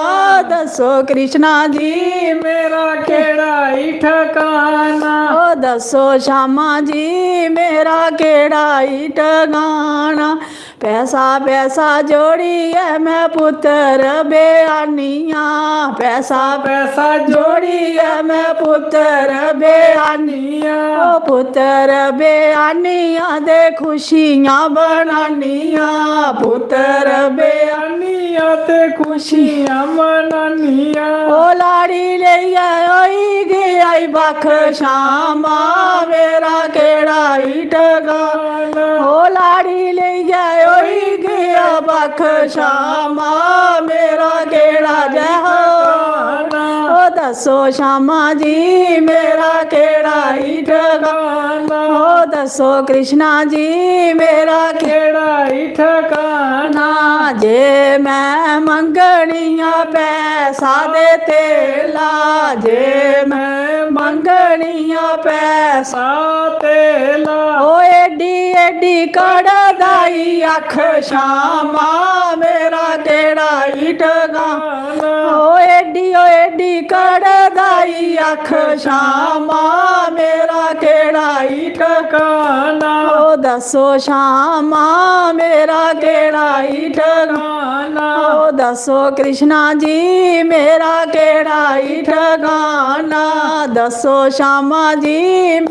दसो कृष्णा जी मेरा केड़ा ही ठिकाना। ओ दसो श्यामा जी मेरा केड़ा ही ठिकाना। पैसा पैसा जोड़ियै मैं पुत्तर ब्यानिया, पैसा पैसा जोड़ियै मैं पुत्तर ब्यानिया। ओ पुत्तर ब्यानिया दे खुशियां बनानिया, पुत्तर ब्यानिया ते खुशियां मनानिया। ओ लाड़ी लेइयै होई गई बख श्यामा, मेरा केड़ा ही ठिकाना। ओ लाड़ी लेइयै होई गया बख श्यामा, मेरा केड़ा जय हो। ओ दसो श्यामा जी मेरा केड़ा ही ठिकाना। ओ दसो कृष्णा जी मेरा केड़ा ही ठिकाना। जे मैं मंगनिया पैसा दे तेला, जे मैं मंगनिया पैसा तेला। ओ एडी एडी कड़दाई अख श्यामा, मेरा केड़ा ही ठिकाना। ओ एडी ओ एडी कड़दाई अख श्यामा, मेरा केड़ा ही ठिकाना। ओ दसो श्यामा मेरा केड़ा ही ठिकाना। ओ दसो कृष्णा जी मेरा केड़ा ही ठिकाना। दसो श्यामा जी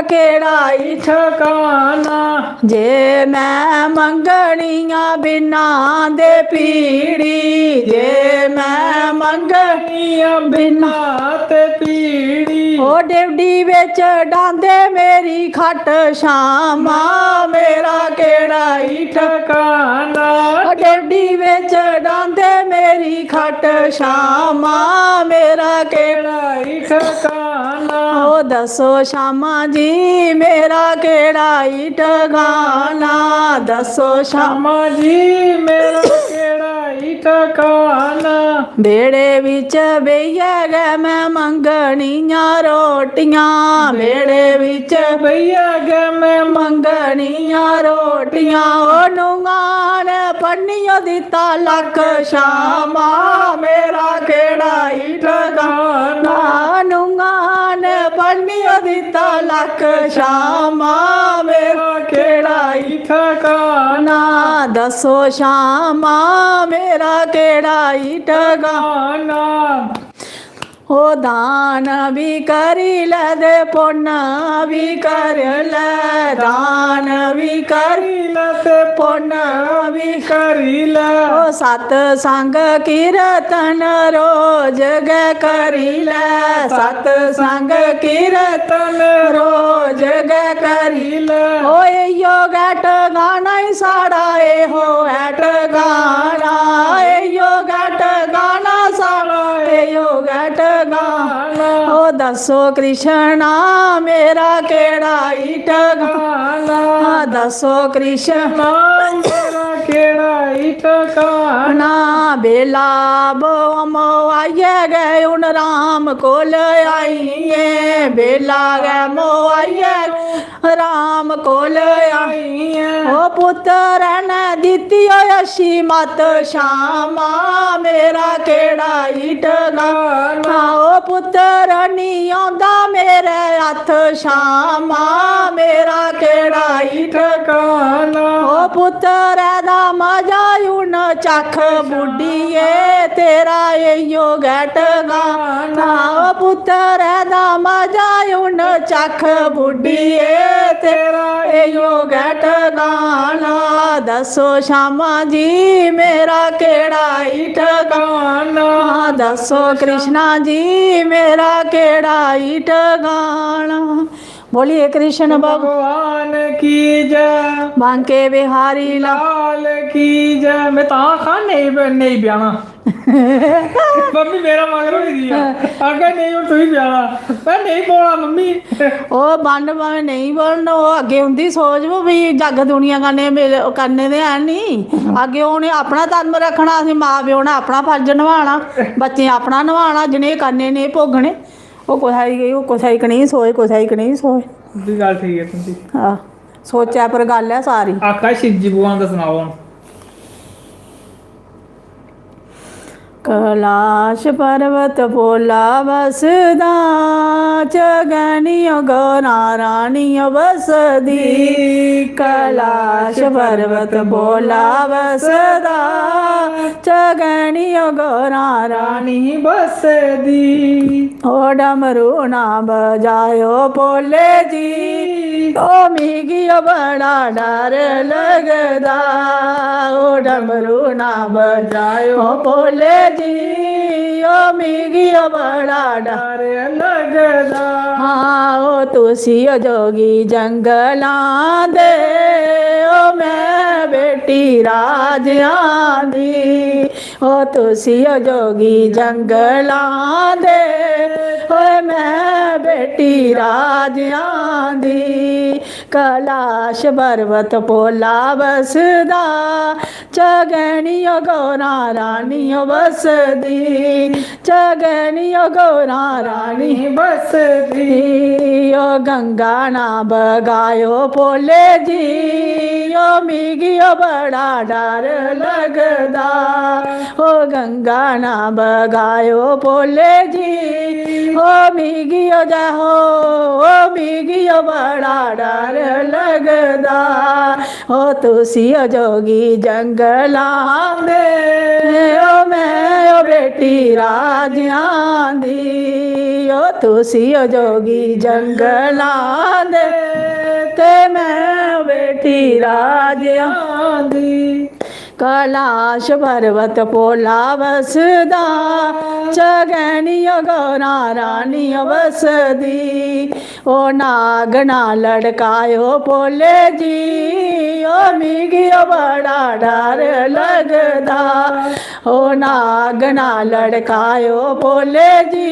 केड़ा ही ठिकाना। जे मैं मंगनिया बिना दे पीड़ी, जे मैं मंगनिया बिना ते पीड़ी। ओ डेवडी बिच डांदे मेरी खट श्यामा, मेरा केड़ा ही ठिकाना। ओ डेवडी बिच डांदे मेरी खट श्यामा, मेरा केड़ा ही ठिकाना। ओ दसो श्यामा जी मेरा केड़ा ही ठिकाना। दसो श्यामा जी मेरा केड़ा ही ठिकाना। बेड़े बिच बेहियै गै मैं मंगनियां रोटियां, बेड़े बिच बेहियै गै मैं मंगनियां रोटियां। ओ नुंगान पन्नियो दित्ता लख श्यामा, मेरा केड़ा ही ठिकाना। नुंगान पन्नियो दित्ता लख श्यामा, मेरा केड़ा ही ठिकाना। दसो श्यामा मेरा केड़ा ही ठिकाना। ओ दान भी करी लै ते पुन्न भी कर लै, दान भी करी लै ते पुन्न भी करी लै। ओ सतसंग कीर्तन रोज गै करी लै, सतसंग कीर्तन रोज गै करी लै। ओ इयो गै ठिकाना ई साढ़ा, एहो ऐ ठिकाना, एहो गै ठिकाना साढ़ा, एहो गै ठिकाना। ओ दस्सो कृष्णा, मेरा केह्ड़ा ई ठकाना? दस्सो कृष्णा, मेरा केह्ड़ा ई ठकाना? बेला बो मोआइयै गै हून राम कोल आई ऐ, बेला गै मोआइयै राम कोल आई ऐ। ओ पुत्तर ने दित्ती ओ अच्छी मत शामा, मेरा केह्ड़ा ई ठकाना? ओ पुत्तर नी औंदा मेरे हत्थ शामा, मेरा केह्ड़ा ई ठकाना? ओ पुत्तर दा मजा हून चक्ख बुड्ढिये, तेरा इयो गै ठकाना। ओ पुत्तर दा मजा हून चक्ख बुड्ढिये, तेरा इयो गै ठकाना। दस्सो शामा जी, मेरा केह्ड़ा ई ठकाना? दस्सो कृष्णा जी, मेरा केह्ड़ा ई ठकाना? बोलिए कृष्ण भगवान की जय। बांके बिहारी लाल की जय। मैं तां आखां नेईं ब-, नेईं ब्याहना। मम्मी मेरा मगर होई दी आ। आखा नेईं, हून तुई ब्याहना। मैं नेईं ब्याहना मम्मी। ओह् बन्न भामें नेईं बनन, ओह् अग्गें उं'दी सोच, ओह् भी जग दुनिया कन्नै मेल करने दे हैन नी। अग्गें उ'नें अपना धर्म रक्खना, असें मां प्यो ने अपना फर्ज नभाना, बच्चें अपना नभाना, जि'नें करने नेईं भोगने, ओह् कुसै दी, ओह् कुसै दी कनेही सोच, कुसै दी कनेही सोच। उं'दी गल्ल ठीक ऐ तुं'दी। आह, सोचै पर गल्ल ऐ सारी। आखा शिवजी भगवान दा सनाओ हून। कैलाश पर्वत भोला बसदा, च गै निं ओ गौरा रानी ओ बसदी। कैलाश पर्वत भोला बसदा, च गै निं ओ गौरा रानी बसदी। ओ डमरू ना बजायो भोले जी, ओ मिगी ओ बड़ा डर लगदा। ओ डमरू ना बजायो भोले जी, ओ मिगी ओ बड़ा डर लगदा। हाँ, ओ तुसी ओ जोगी जंगलां दे, ओ मैं बेटी राजेआं दी। ओ तुसी ओ जोगी जंगलां दे, ओए मैं बेटी राजेआं दी। कैलाश पर्वत भोला बसदा, च गै निं ओ गौरा रानी ओ बसदी। च गै निं ओ गौरा रानी बसदी। ओ गंगा ना बगायो भोले जी, ओ मिगी ओ बड़ा डर लगदा। ओ गंगा ना बगायो भोले जी, ओ मिगी ओ जा हो, ओ मिगी ओ बड़ा डर लगदा। ओ तुसी ओ जोगी जंगलां दे, ओ मैं ओ बेटी राजेआं दी। ओ तुसी ओ जोगी जंगलां दे, ते मैं ओ बेटी राजेआं दी। कैलाश पर्वत भोला बसदा, च गै निं ओ गौरा रानी ओ बसदी। ओ नाग ना लड़कायो भोले जी, ओ मिगी ओ बड़ा डर लगदा। ओ नाग ना लड़कायो भोले जी,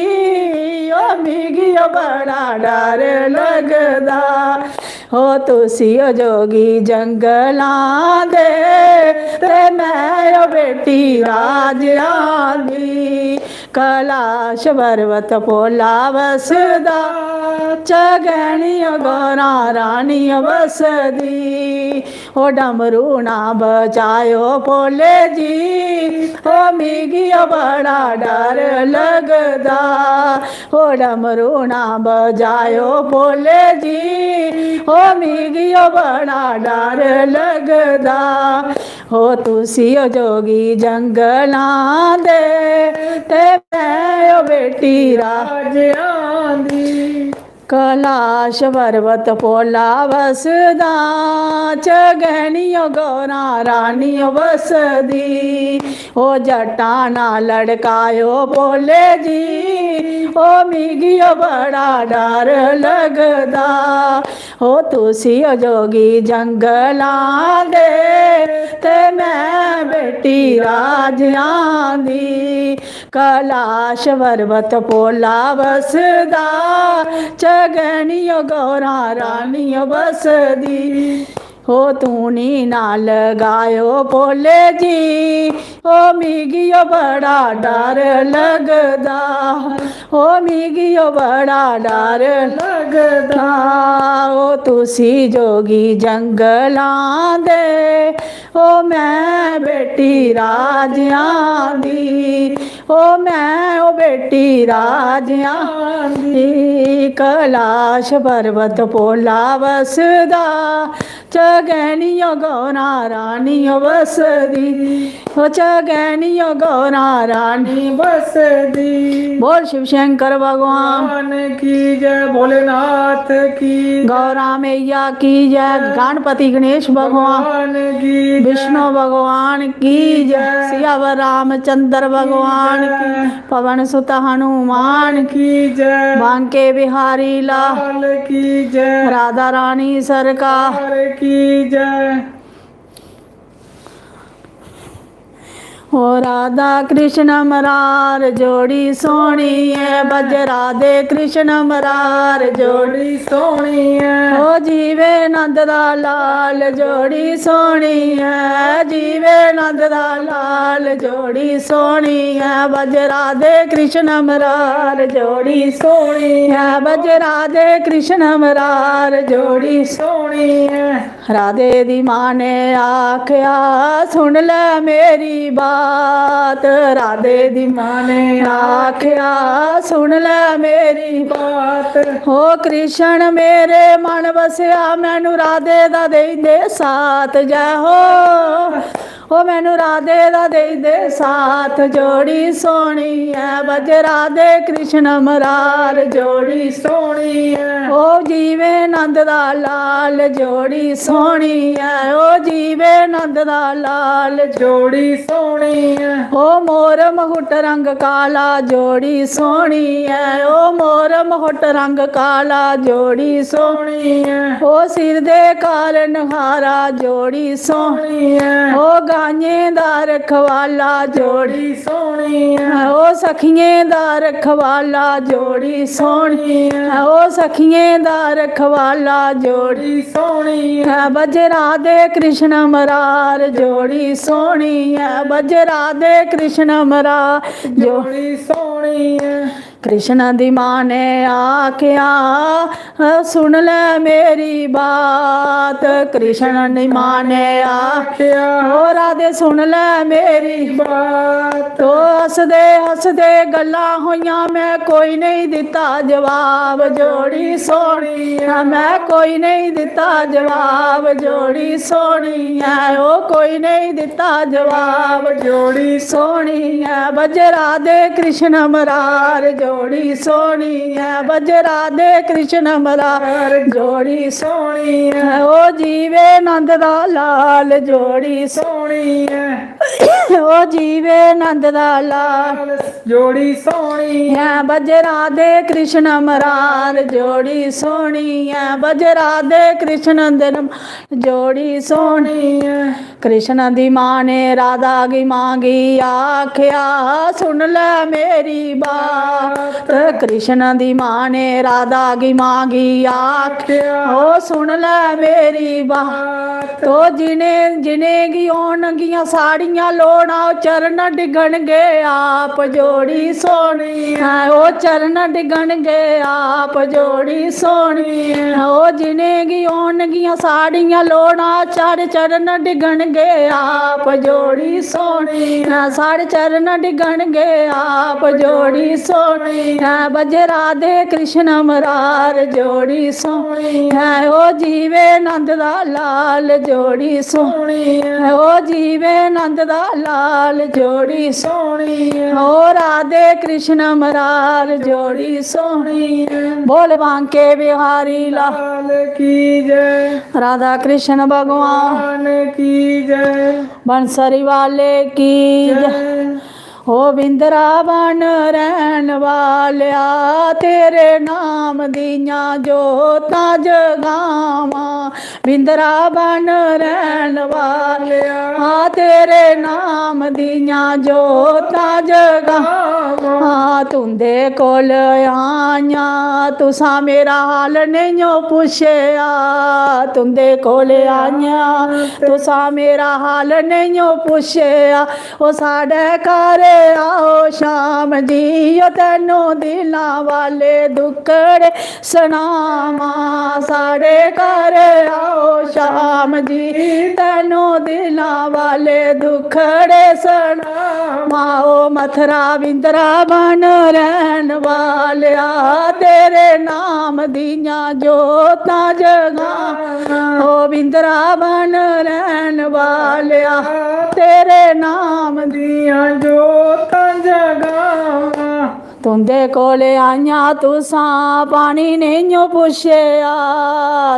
ओ मिगी ओ बड़ा डर लगदा। ओ तुसी ओ जोगी जंगलां दे, ते मैं ओ बेटी राजेआं दी। कैलाश पर्वत भोला बसदा, च गै निं ओ गौरा रानी बसदी। ओ डमरू ना बजायो भोले जी, ओ मिगी ओ बड़ा डर लगदा। ओ डमरू ना बजायो भोले जी, ओ मिगी ओ बड़ा डर लगदा। ओ तुसी ओ जोगी जंगलां दे, ते मैं ओ बेटी राजेआं दी। कैलाश पर्वत भोला बसदा, च गै निं ओ गौरा रानी ओ बसदी। ओ जट्टां ना लड़कायो भोले जी, ओ मिगी ओ बड़ा डर लगदा। ओ तुसी ओ जोगी जंगलां दे, ते मैं बेटी राजेआं दी। कैलाश पर्वत पोला बसदा, चगनियो गौरा रानियो बसदी। ओ तूनी ना लगायो पोले जी, ओ मिगी ओ बड़ा डर लगदा, ओ मिगी ओ बड़ा डर लगदा। ओ तुसी जोगी जंगलां दे, ओ मैं बेटी राजेआं दी, ओ मैं ओ बेटी राजेआं दी। कैलाश पर्वत पोला बसदा, चगनियो गौरा रानियो बसदी, ओ चगनियो गौरा रानी बसदी। बोल शिव शंकर भगवान भगवान की जय, भोलेनाथ की जय, गौरा मैया की जय, जय। गणपति गणेश भगवान भगवान की जय, विष्णु भगवान की जय, जय। सियावर रामचंद्र भगवान की जय। पवन सुत हनुमान की जय। बांके बिहारी लाल लाल की जय। राधा रानी सरकार सरकार की जय। ओ राधा कृष्ण मरार जोड़ी सोहनी ऐ, बज राधे कृष्ण मरार जोड़ी जोड़ी सोहनी ऐ। ओ जीवे नंद दा लाल जोड़ी सोहनी ऐ, जीवे नंद दा लाल जोड़ी सोहनी ऐ, बज राधे कृष्ण मरार जोड़ी सोहनी ऐ, बज राधे कृष्ण मरार जोड़ी सोहनी ऐ। राधे दी मां ने आख्या सुन ले मेरी बात, राधे दी मां ने आख्या सुन ले मेरी बात। ओ कृष्ण मेरे मन बसया, मैनू राधे दा देई दे साथ, जय हो। ओ मैनू राधे दा देई दे साथ, जोड़ी सोहनी ऐ, बज राधे कृष्ण मरार जोड़ी सोहनी ऐ। ओ जीवे नंद दा लाल जोड़ी सोहनी ऐ, ओ जीवे नंद दा लाल जोड़ी सोहनी ऐ। ओ मोर मुकुट रंग काला जोड़ी सोहनी ऐ, ओ मोर मुकुट रंग काला जोड़ी सोहनी ऐ। ओ सिर दे कारण हारा जोड़ी सोहनी ऐ। ओ गाइयें दा रखवाला जोड़ी सोहनी ऐ। ओ सखियें दा रखवाला जोड़ी सोहनी ऐ। ओ सखियें दा रखवाला जोड़ी सोहनी ऐ। बज राधे कृष्ण मरार जोड़ी सोहनी ऐ। बज राधे कृष्ण मरार जोड़ी सोहनी ऐ। कृष्ण दी मां ने आख्या सुन ले मेरी बात, कृष्ण दी मां ने आख्या ओ राधे सुन ले मेरी बात। तो हसदे हसदे गल्लां होइयां, मैं कोई नहीं दिता जवाब जोड़ी सोहनी ऐ, मैं कोई नहीं दिता जवाब जोड़ी सोहनी ऐ, ओ कोई नहीं दिता जवाब जोड़ी सोहनी ऐ। बज राधे कृष्ण मरार जोड़ी सोहनी ऐ, बज राधे कृष्ण मरार जोड़ी सोहनी ऐ। ओ जीवे नंद दा लाल जोड़ी सोहनी ऐ, ओ जीवे नंद दा लाल जोड़ी सोहनी ऐ। बज राधे कृष्ण मरार जोड़ी सोहनी ऐ, बज राधे कृष्ण दिन जोड़ी सोहनी ऐ। कृष्ण दी मां ने राधा गी मां गी आख्या सुन ले मेरी बात। कृष्ण दी मां ने राधा गी मां गी आख्या ओ सुन ले मेरी बात। तो जिने जिनेंगी होनगियां साड़ियां लोड़ां, ओ चरण डिगणगे आप जोड़ी सोहनी ऐ, ओ चरण डिगणगे आप जोड़ी सोहनी ऐ। ओ जिनेंगी होनगियां साड़ियां लोड़ां, चढ़ चरण डिगणगे आप जोड़ी सोहनी ऐ, साढ़े चरण डिगणगे आप जोड़ी सोहनी ऐ। बज राधे कृष्ण मरार जोड़ी सोहनी ऐ, ओ जीवे नंद दा लाल जोड़ी सोहनी ऐ, ओ जीवे नंद दा लाल जोड़ी सोहनी ऐ, ओ राधे कृष्ण मरार जोड़ी सोहनी ऐ। बोल बांके बिहारी लाल लाल की जय। राधा कृष्ण भगवान भगवान की जय। बंसरी वाले की जय। जय। ओ बिंदरावन रैह्न वालेआ, तेरे नाम दियां जोतां जगावां। बिंदरावन रैह्न वालेआ, तेरे नाम दियां जोतां जगावां। तुं'दे कोल आइयां, तुसां मेरा हाल नेईं ओ पुच्छेआ। तुं'दे कोल आइयां, तुसां मेरा हाल नेईं ओ पुच्छेआ। ओ साढ़े घर आओ शाम जी, ओ तैनू दिलां वाले दुक्खड़े सनावां। साढ़े घर आओ शाम जी, तैनू दिलां वाले दुक्खड़े सनावां। ओ मथरा बिंदरावन रैह्न वालेआ, तेरे नाम दियां जोतां जगां। ओ बिंदरावन रैह्न वालेआ, तेरे नाम दियां जोतां जगावां। तुं'दे कोल आइयां, तुसां पानी नेईं ओ पुच्छेआ।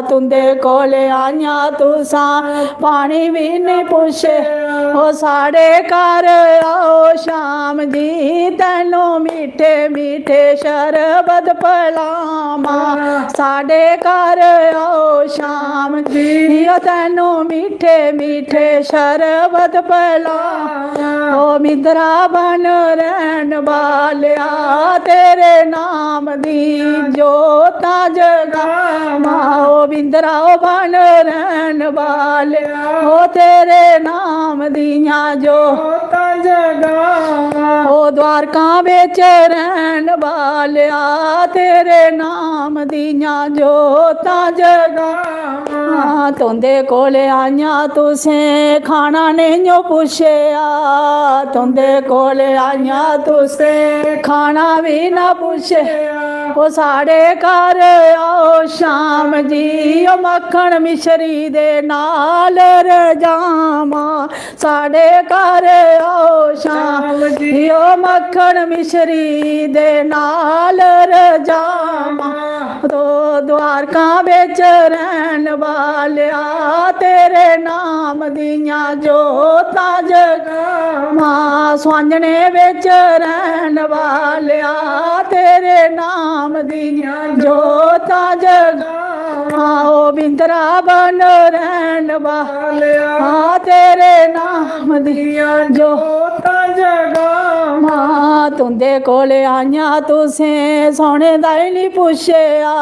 तुं'दे कोल आइयां, तुसां पानी बी नेईं पुच्छेआ। ओ साढ़े घर आओ शाम जी, तैनू मीठे मीठे शरबत पलावां। साढ़े घर आओ शाम जी, ओ तैनू मीठे मीठे शरबत पलावां। ओ बिंदरावन रैह्न वालेआ, तेरे नाम दी जोतां जगावां। ओ बिंदरावन रैह्न वालेआ, ओ तेरे नाम दियां जोतां जगावां। ओ द्वारकां बिच रैह्न वालेआ, तेरे नाम दियां जोतां जगावां। तुं'दे कोल आइयां, तुसें खाना नेईं ओ पुच्छेआ। तुं'दे कोल आइयां, तुसें खाना बी ना पुच्छेआ। ओ साढ़े घर आओ शाम जी, ओ मक्खन मिश्री दे नाल रजावां। साढ़े घर आओ शाम जी, ओ मक्खन मिश्री दे नाल रजावां। ओ द्वारकां बिच रैह्न वालेआ, तेरे नाम दियां जोतां जगावां। सुआंजने बिच रैह्न वालेआ, तेरे नाम दियां जोतां जगावां। ओ बिंदरावन रैह्न वालेआ, तेरे नाम दियां जोतां जगावां। तुं'दे कोल आइयां, तुसें सौने दा ई निं पुच्छेआ।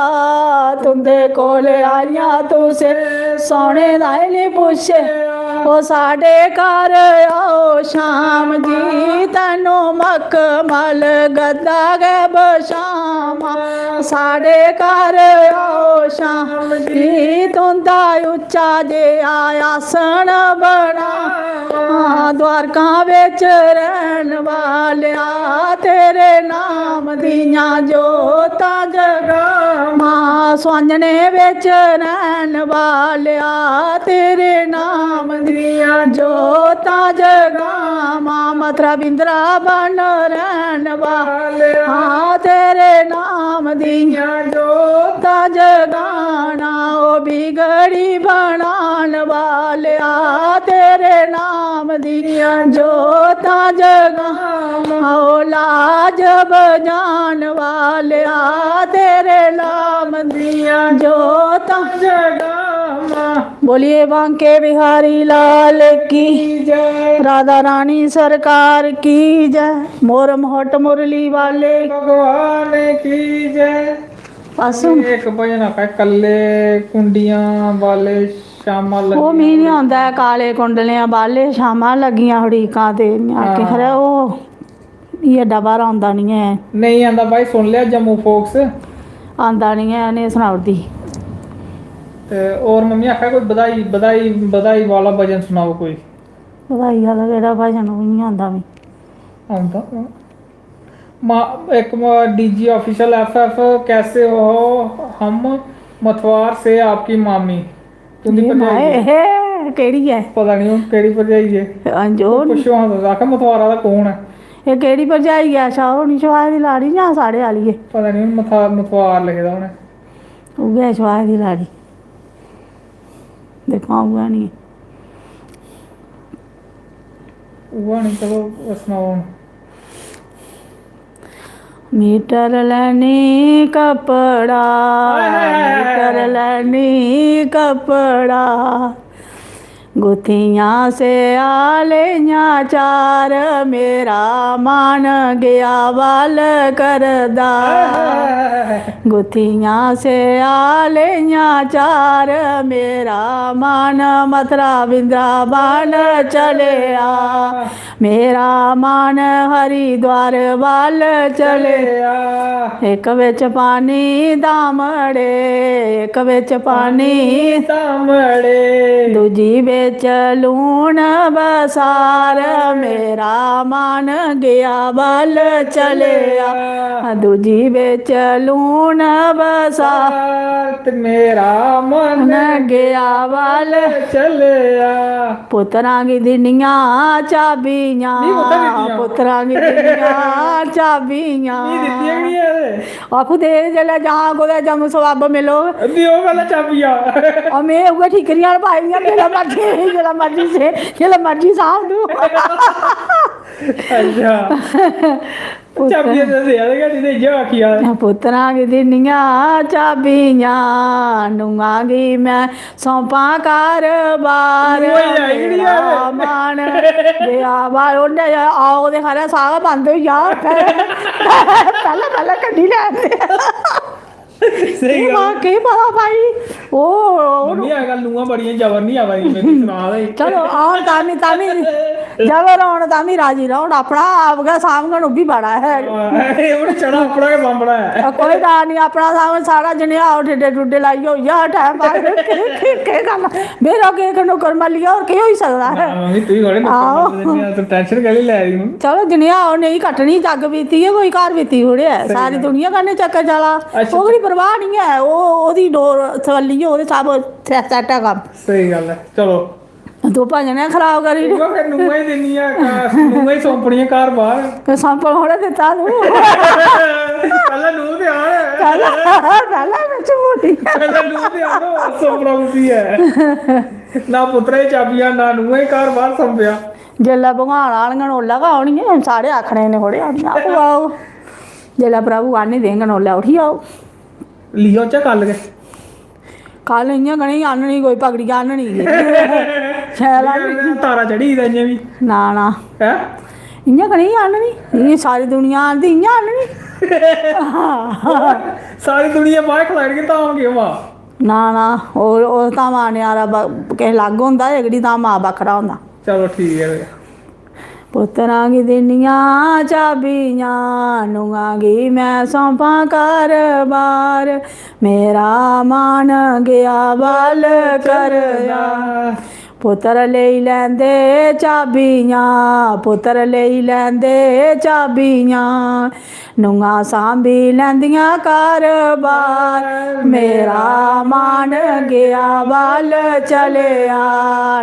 तुं'दे कोल आइयां, तुसें सौने दा ई निं पुच्छेआ। ओ साढ़े घर आओ शाम जी, तैनू मखमल गद्दा गै बछावां। साढ़े घर आओ शाम जी, तुं'दा उच्चा जेहा आसन बनावां। द्वारकां बिच रैह्न वालेआ, तेरे नाम दियां जोतां जगावां। सुआंजने बिच रैह्न वालेआ, तेरे नाम दियां जोतां जगावां। मथरा बिंदरावन रैह्न वालेआ, तेरे नाम दियां जोतां जगाना। ओ बिगड़ी बनान वालेआ, तेरे नाम दियां जोतां जगाना। ओ लाज बजान वालेआ, तेरे नाम दियां जोतां जगाना। बोलिए बांके बिहारी लाल की जय। राधा रानी सरकार की जय। मोर मोहट मुरली वाले भगवान की जय। बस हुन। इक भजन आखै, "कल्ले कुंडियां बाले शामां ओह् मिगी निं लग्गियां।" औंदा ऐ, "काले कुंडलें बाले शामां लग्गियां उड़ीकां तेरियां।" हां। खरै ओह् मिगी एड्डा भारा औंदा निं ऐ। नेईं आंदा भाई, सुन लेआ जम्मू फोक्स। आंदा निं ऐ, इ'नें सनाई ओड़दी। ते होर मम्मी आखै, "कोई बधाई, बधाई, बधाई वाला भजन सनाओ कोई।" बधाई आह्ला केह्ड़ा भजन, ओह् निं औंदा मिगी। औंदा। मां, इक मां, D G Official F F, "कैसे हो हम मथवार से आपकी मामी।" तुं'दी एह् भरजाई माए, ऐ। हे, केह्ड़ी ऐ? पता निं हून केह्ड़ी भरजाई ऐ। हां जी, ओह् पुच्छो हां तुस, आखै मथवारा दा कौन ऐ? एह् केह्ड़ी भरजाई ऐ? अच्छा, ओह् निं शोआए दी लाड़ी जां साढ़े आह्ली ऐ? पता निं हून मथा-, मथवार लिखे दा उ'नें। उ'ऐ शोआए दी लाड़ी। दिक्खो हां, उ'ऐ निं। उ'ऐ निं, चलो, सनाओ हून। मीटर लैनी कपड़ा, हाय, हाय, हाय, हाय। मीटर लैनी कपड़ा, गुत्थियां सेआलें चार, मेरा मन गेआ बल करदा। हाय, हाय, हाय, हाय। गुत्थियां सेआलें चार, मेरा मन मथरा वृंदावन चलेआ। मेरा मन हरिद्वार बल चलेआ। इक बिच पानी तांबड़े, इक बिच पानी तांबड़े, दूजी बिच लून बसार। मेरा मन गेआ बल चलेआ, दूजी बिच लून बसार। ते मेरा मन गेआ बल चलेआ। पुत्तरां गी दिन्नियां चाबियां, नेईं, पुत्तरां गी दिन्नियां। पुत्तरां गी दिन्नियां चाबियां। नेईं, दित्तियां गै निं ऐ ते। आखू दे, जेल्लै जां कुतै जम्मू सबाब मिलो। देओ पैह्लें चाबियां। आ, में उ'ऐ ठीकरियां पाई दियां, जेल्लै मर्जी, जेल्लै मर्जी से, जेल्लै मर्जी साह्ब तूं। अच्छा। चाबियां ते देआ दे गै निं ते इ'यै आखी जा। पुत्तरां गी दिन्नियां चाबियां, नुआं गी में सौंपां घर-बार। नुआं ही आई गई मेरा यार। मन गेआ बाल, उ'न्नै आओ ते खरै साह् गै बंद होई जा। पैह्लें, पैह्लें कड्ढी लैन दे। स्हेई गल्ल। केह् पता भाई, ओह् मम्मी अजकल नुआं बड़ियां जबर निं आवा दियां, में सनाऽ दा ही। चलो, आओ तां बी, तां बी जबर होन तां बी राजी रौह्न, अपना आप गै सांभङन, ओह् बी बड़ा ऐ। हां, एह् उ'नें छड़ा अपना गै सांभना ऐ। कोई डर निं, अपना सांभन, साढ़ा जनेहा ओह् ठेडे ठुडे लाइयै होई जा टैम पास। केह्, केह्, केह् गल्ल? मेरा केह् नौकर मल्लिया, होर केह् होई सकदा ऐ? ना, मम्मी, तुगी थोड़े नौकर आओ। मल्लदे, तूं tension कैह्ली लै दी हून? चलो, जनेहा ओह् नेईं कट्टनी जग्ग बीती ऐ, कोई घर बीती थोड़े ऐ। स्हेई सारी गल्ल। दुनिया कन्नै चक्कर चला, अच्छा। ओह्दी परवाह निं ऐ, ओह्, ओह्दी डोर थल्ली, ओह्दे सब सै-, सैट ऐ कम्म। स्हेई गल्ल ऐ, चलो। तूं भजन गै खराब करी ओड़ेआ। इ'यां फिर नूंहां ही दिन्नियां, का-, नूंहां ही सौंपनियां घर बाह्र। ते सौंपन थोड़े दित्ता तूं। पैह्लें नूंह् ते आन। पैह्लें, पैह्लें में झूठ ही। पैह्लें नूंह् ते आन, सौंपना कुसी ऐ? ना पुत्तरै गी चाबियां, ना नूंहै गी घर बाह्र सौंपेआ। जेल्लै भगवान आनङन, ओल्लै गै औनियां, साढ़े आखने कन्नै थोड़े औनियां। आपूं आओ। जेल्लै प्रभु आह्नी देङन, ओल्लै उठी आओ। लेई औचै कल्ल गै? कल्ल इ'यां कनेही आह्ननी, कोई पगड़ी आह्ननी। शैल आह्ननी। तारा चढ़ी दा इ'यां बी। ना, ना। हैं? इ'यां कनेही आह्ननी? इ'यां सारी दुनिया आह्नदी, इ'यां आह्ननी। सारी दुनिया बाह्र खलाई ओड़गे, तां केह् होआ? ना, ना, ओह्, ओह् धामां न्यारा ब-, किश अलग होंदा, एह्कड़ी धामां बक्खरा होंदा। चलो, ठीक ऐ फिर। पुत्तरां गी दिन्नियां चाबियां, नुआं गी में सौंपां घर-बार। मेरा मन गेआ बल करदा। पुत्तर लेई लैंदे चाबियां, पुत्तर लेई लैंदे चाबियां। नुआं सांभी लैंदियां घर-बार, मेरा मन गेआ बल चलेआ।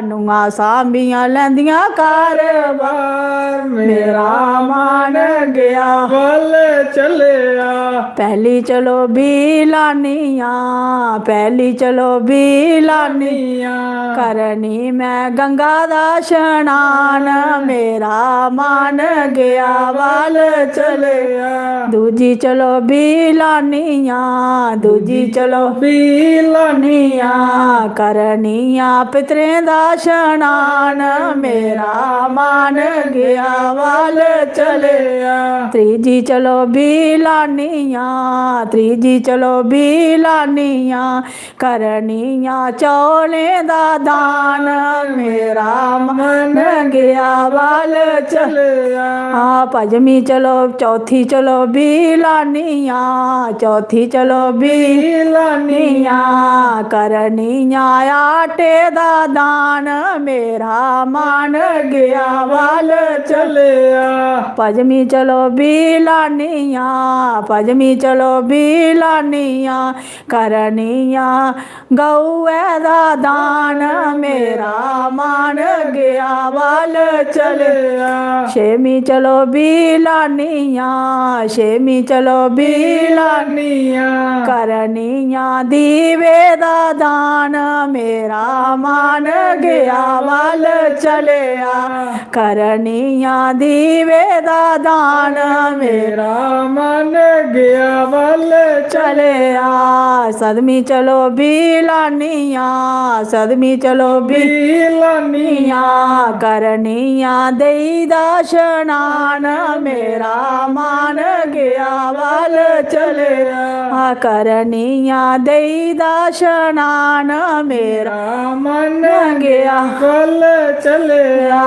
नुआं सांभियां लैंदियां घर-बार, मेरा मन गेआ बल चलेआ। पैह्ली चलोभी लानियां, पैह्ली चलोभी लानियां, करनी में गंगा दा शनान, मेरा मन गेआ बल चलेआ। दूजी चलोभी लानियां, दूजी चलोभी लानियां, करनियां पितरें दा शनान, मेरा मन गेआ बल चलेआ। त्रीजी चलोभी लानियां, त्रीजी चलोभी लानियां, करनियां चौलें दा दान, मेरा मन गेआ बल चलेआ। हां, पंजमी चलो, चौथी चलोभी लानियां, चौथी चलोभी लानियां, करनियां आटे दा दान, मेरा मन गेआ बल चलेआ। पंजमी चलोभी लानियां, पंजमी चलोभी लानियां, करनियां गौऐ दा दान, मेरा मन गया वल चलेआ। छेमी चलो बी लानियां, छेमी चलो बी लानियां। करनियां दीवे दा दान, मेरा मन गया वल चलेआ। करनियां दीवे दा दान, मेरा मन गया वल चलेआ। सदमी चलो बी लानियां, सदमी चलो बी लानियां। करनियां देई दा शनान, मेरा मन गया वल चलेआ। करनियां देई दा शनान, मेरा मन गया कल चलेआ।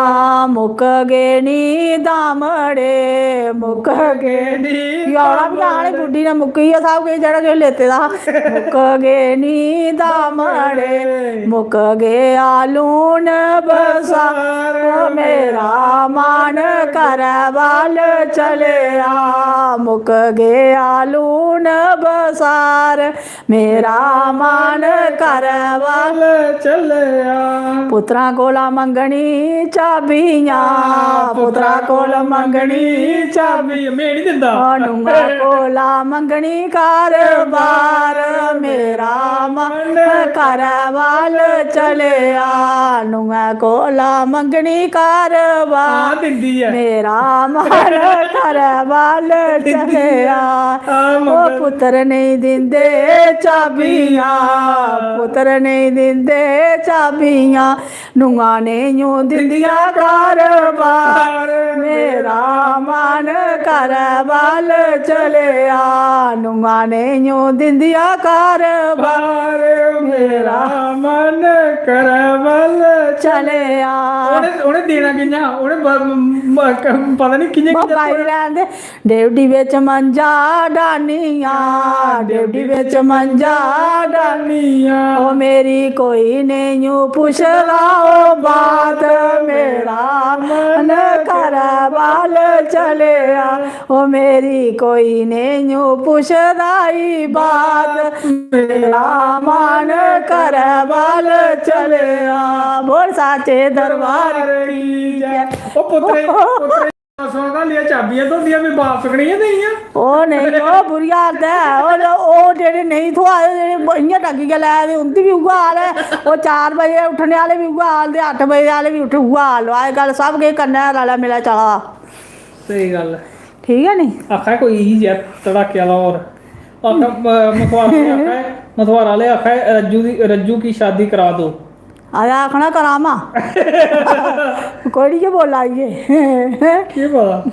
मुक गे नी दामड़े, मुक गे नी। औना बी आने बुड्ढी ने मुक्की गेआ सब किश जेह्ड़ा किश लेते दा हा। मुक गे नी दामड़े, मुक गेआ लून बसार। मेरा मन करै बल चलेआ, मुक गेआ लून बसार। मेरा मन करै वल चलेआ। पुत्तरा कोला मंगनी चाबियां, पुत्तरा कोल मंगनी चाबी, में नहीं दिंदा। नुआ कोला मंगनी कारोबार, मेरा मन करै वल चलेआ। नुआ कोला मंगनी कारोबार, हाँ, दिंदी ऐ। मेरा मन करै वल चलेआ। हाँ, ओ मंगल। पुत्तर नहीं दिंदे चाबियां, पुत्तर नहीं दिंदे चाबियां। नुआ नेईं दिंदियां कारोबार, मेरा मन करै वल चलेआ। नुआ नेईं दिंदियां कारोबार, मेरा मन करै वल चलेआ। उ'नें, उ'नें देना कि'यां? उ'नें ब-, म-, म-, क-, पता नहीं कि'यां, कि'यां बाई लैन दे। डेवडी बिच मंजा डानियां, डेवडी बिच मंजा डानियां। ओ मेरी कोई नेईं पुछदा ओ बात, मेरा मन करै वल चलेआ। ओ मेरी कोई नेईं पुछदा ई बात, मेरा मन करै वल चलेआ। बोल साचे दरबार की जय। ओ पुत्तरे, पुत्तरे। सुना लिया चाबियां धोंदियां भी बाप सकनियां देइयां। ओ नहीं, ओ बुरी हालत है। ओ, ओ जेह्ड़े नेईं थ्होआ दे, जेह्ड़े ब-, इ'यां टंगी गै लै दे, उं'दी बी उ'ऐ हाल ऐ। ओ चार बजे उट्ठने आह्ले बी उ'ऐ हाल ते अट्ठ बजे आह्ले बी उट्ठ-, उ'ऐ हाल। अजकल सब किश कन्नै रलै मिलै चला दा। स्हेई गल्ल ऐ। ठीक ऐ नी? आखा कोई इ'यै जेहा धड़ाके आह्ला होर। आखा, म-, मथुआरा आह्ले आखा, मथुआरा आह्ले आखा, "रज्जू दी, रज्जू की शादी करा दो।" अरे आखना करामा। कोड़ी गै बोला दी ऐ। केह् पता?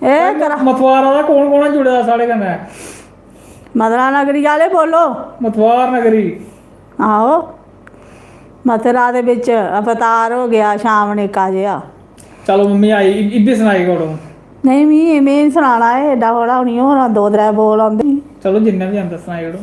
एह् करा- मथुआरा दा कौन कौन जुड़े दा साढ़े कन्नै? मथुरा नगरी आह्ले बोलो। मथुआर नगरी। आहो। मथुरा दे बिच अवतार हो गया शाम निक्का जेहा। चलो मम्मी आई, इ-, इब्बी सनाई ओड़ो। नहीं, मी, में निं सनाना ऐ, एड्डा बड़ा हून होना, दो त्रै बोल आंदे। चलो जिन्ना बी आंदा सनाई ओड़ो।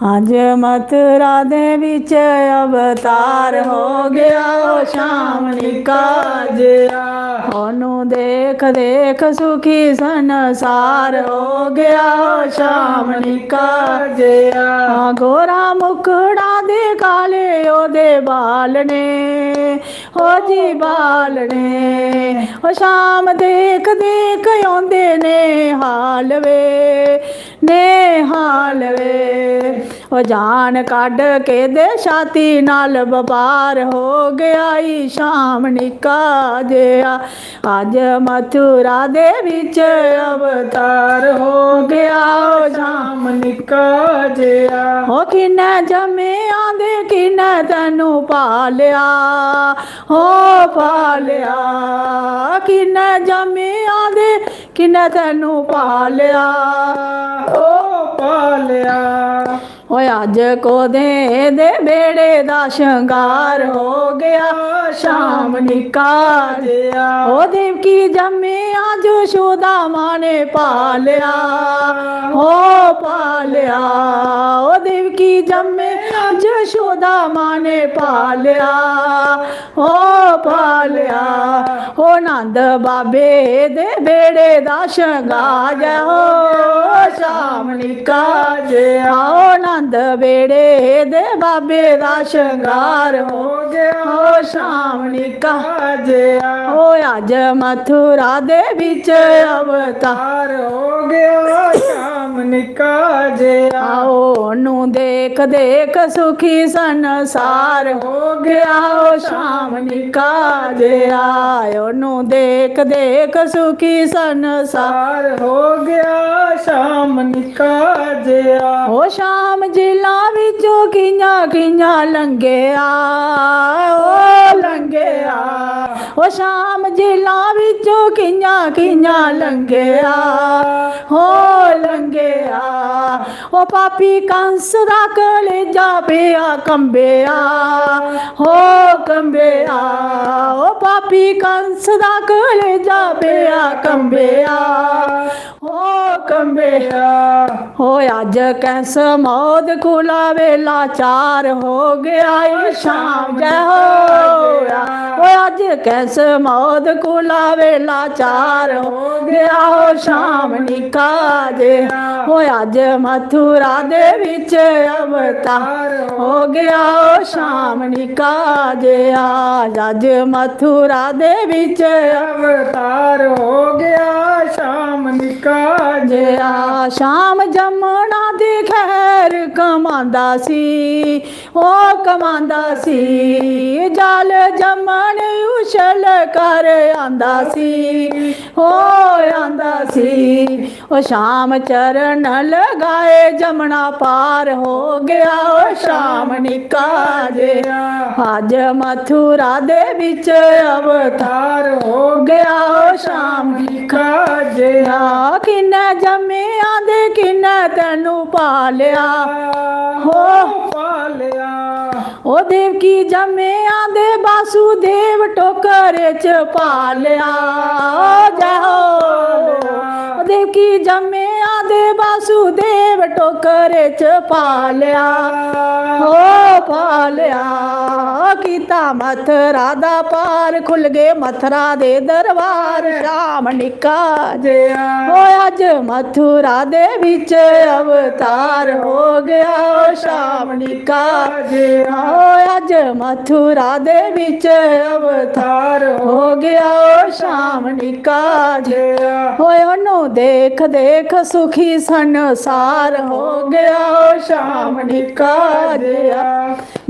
अज्ज मथुरा दे बिच अवतार हो गया ओ शाम निक्का जेहा। ओनू देख देख सुखी संसार हो गया ओ शाम निक्का जेहा। गोरा मुखड़ा दे काले ओदे बाल ने, ओ जी बाल ने। ओ शाम देख देख औंदे ने हाल वे, ने हाल वे। ओ जान कड्ढ के दे छाती नाल बपार हो गया ई शाम निक्का जेहा। अज्ज मथुरा दे बिच अवतार हो गया ओ शाम निक्का जेहा। ओ किन्ने जम्मेआ ते किन्ने तैनू पालेआ, ओ पालेआ। किन्ने जम्मेआ ते किन्ने तैनू पालेआ, ओ पालेआ। ओए अज्ज कोदे दे बेड़े दा शंगार हो गया शाम निक्का जेहा। ओ देवकी जम्मेआ जशोदा मां ने पालेआ, ओ पालेआ। ओ देवकी जम्मे जशोदा मां ने पालेआ, ओ पालेआ। ओ नंद बाबे दे बेड़े दा शंगार ऐ, ओ श्याम निक्का जेहा। ओ नंद बेड़े दे बाबे दा शंगार हो गया, ओ श्याम निक्का जेहा। ओ अज मथुरा दे बिच अवतार हो गया, श्याम निक्का जेहा। ओ ओनू देख देख सुखी संसार हो गया, ओ श्याम निक्का जेहा। ओनू देख देख सुखी संसार हो गया, श्याम निक्का जेहा। ओ श्याम जेला विचों कियां कियां लंघेआ, ओ लंघेआ। ओ श्याम जेला विचों कियां कियां लंघेआ, हो लंघेआ। ओ पापी कंस दा कलेजा पेआ कंबेआ, हो कंबेआ। ओ पापी कंस दा कलेजा पेआ कंबेआ, हो कंबेआ। ओ अज कैंस मौत कोला वेला चार हो गया, ए श्याम जय होया। ओ अज कैंस मौत कोला वेला चार हो गया, ओ श्याम निक्का जेहा। ओ अज मथुरा दे विच अवतार हो गया, ओ श्याम निक्का जेहा। अज मथुरा दे विच अवतार हो गया, श्याम निक्का जेहा। श्याम जमना दी खैर कमांदा सी, ओ कमांदा सी। जल जमन उछल कर आंदा सी, ओ आंदा सी। ओ श्याम चरण लगाए जमना पार हो गया, ओ श्याम निक्का जेहा। अज मथुरा दे विच अवतार हो गया, ओ श्याम निक्का जेहा। किन्ने जम्मेआं दे किन्ने तैनू पालेआ, हो पालेआ। ओ देवकी जम्मेआं दे वासुदेव टोकरे च पालेआ, ओ जय हो। ओ देवकी जम्मेआं दे वासुदेव टोकरे च पालेआ, ओ पालेआ। कीता मथरा दा पार, खुल गए मथरा दे दरबार, श्याम निक्का जेहा। ओ अज मथुरा दे विच अवतार हो गया, ओ श्याम निक्का जेहा। ओ अज मथुरा दे विच अवतार हो गया, ओ श्याम निक्का जेहा। ओ ओनू देख देख सुखी संसार हो गया, ओ श्याम निक्का जेहा।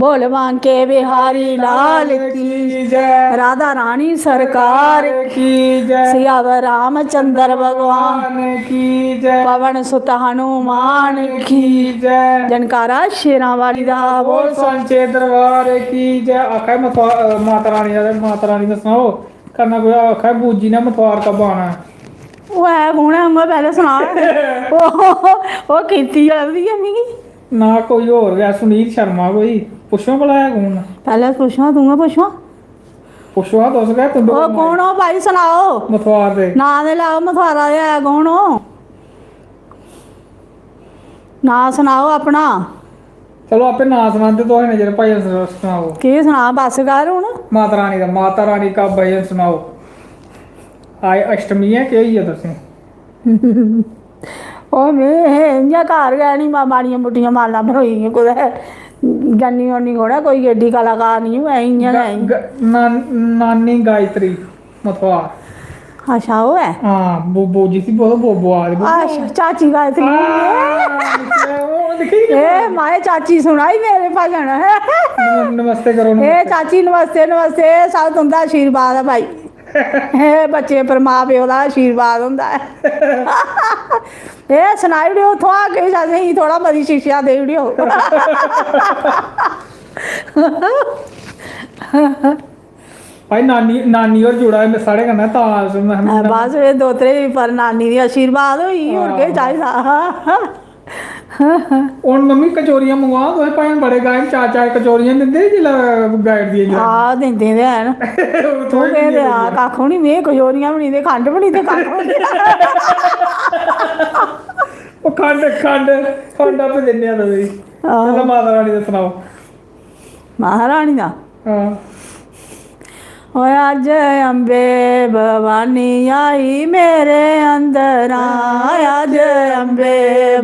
बोल बांके बिहारी लाल की जय। राधा रानी सरकार की जय। सियावर रामचंद्र भगवान की जय। पवन सुत हनुमान की जय। जनकारा शेरां वाली दा बोल। बोल सांचे दरबार की जय। आखै मथुआ-, माता रानी दा, माता रानी दा सनाओ। करना कोई आखै बूजी ने मथुआर कब आना ऐ? ओह् है कौन ऐ? उ'आं पैह्लें सना। ओह्, ओह् कीर्ति लभदी ऐ मिगी। ना, कोई होर गै, सुनील शर्मा कोई। पुच्छो भला है कौन? पैह्लें पुच्छो, तूं गै पुच्छो। पुच्छो हा तुस गै, तुं'दे ओह् कोल कौन ओ भाई, सनाओ। मथुआर दे। नांऽ ते लैओ, मथुआरा दे है कौन ओ? नांऽ सनाओ अपना। चलो, आपे नांऽ सनांदे, तुस इन्ने चिर भजन सना-, सनाओ। केह् सनां, बस कर हून। माता रानी दा, माता रानी का भजन सनाओ। आए अष्टमी ऐ, केह् होई गेआ तुसें? ओह् में इ'यां घर गै निं, मा-, माड़ियां मुट्टियां मालां परोई दियां कुतै। जन्नी ओन्नी थोड़ा कोई एड्डी कलाकार निं होऐ, इ'यां गै ग-, ग-, नान-, नानी गायत्री मथुआर। अच्छा, ओह् ऐ? हां, बोबो, जिसी बोलो बोबो आखदे, बोबो। अच्छा, चाची गायत्री। हां, दिक्खेआ, ओह् दिक्खी निं ए, माए, चाची सुना दी मेरे भजन। नम-, नमस्ते करो, ए, नमस्ते। चाची, नमस्ते, नमस्ते, सब तुं'दा आशीर्वाद ऐ भाई। ए, बच्चे पर मां प्यो दा आशीर्वाद होंदा ऐ। ए, सनाई ओड़ेओ उत्थुआं किश असेंगी, थोह्ड़ा मती शिक्षा देई ओड़ेओ। भाई, नानी, नानी होर जुड़ा दे साढ़े कन्नै, तां अस, में, आ, बस, एह् दोतरे पर नानी दी आशीर्वाद होई, होर केह् हां। चाहिदा? हून मम्मी कचोरियां मंगवा, तुसें भजन बड़े गाए न, चार चार कचोरियां दिंदे जिसलै गाइड दियां जनानियां। हां, दिंदे ते हैन। तूं केह् देआ, कक्ख बी निं, में कचोरियां बी निं ते खंड बी निं ते कक्ख बी निं। ओह् खंड, खंड, खंड आपे दिन्ने आं तुसेंगी। आहो। चलो माता रानी दा सनाओ। महारानी दा। हां। ओए अज्ज अम्बे भवानी आई मेरे अंदरा, अज्ज अम्बे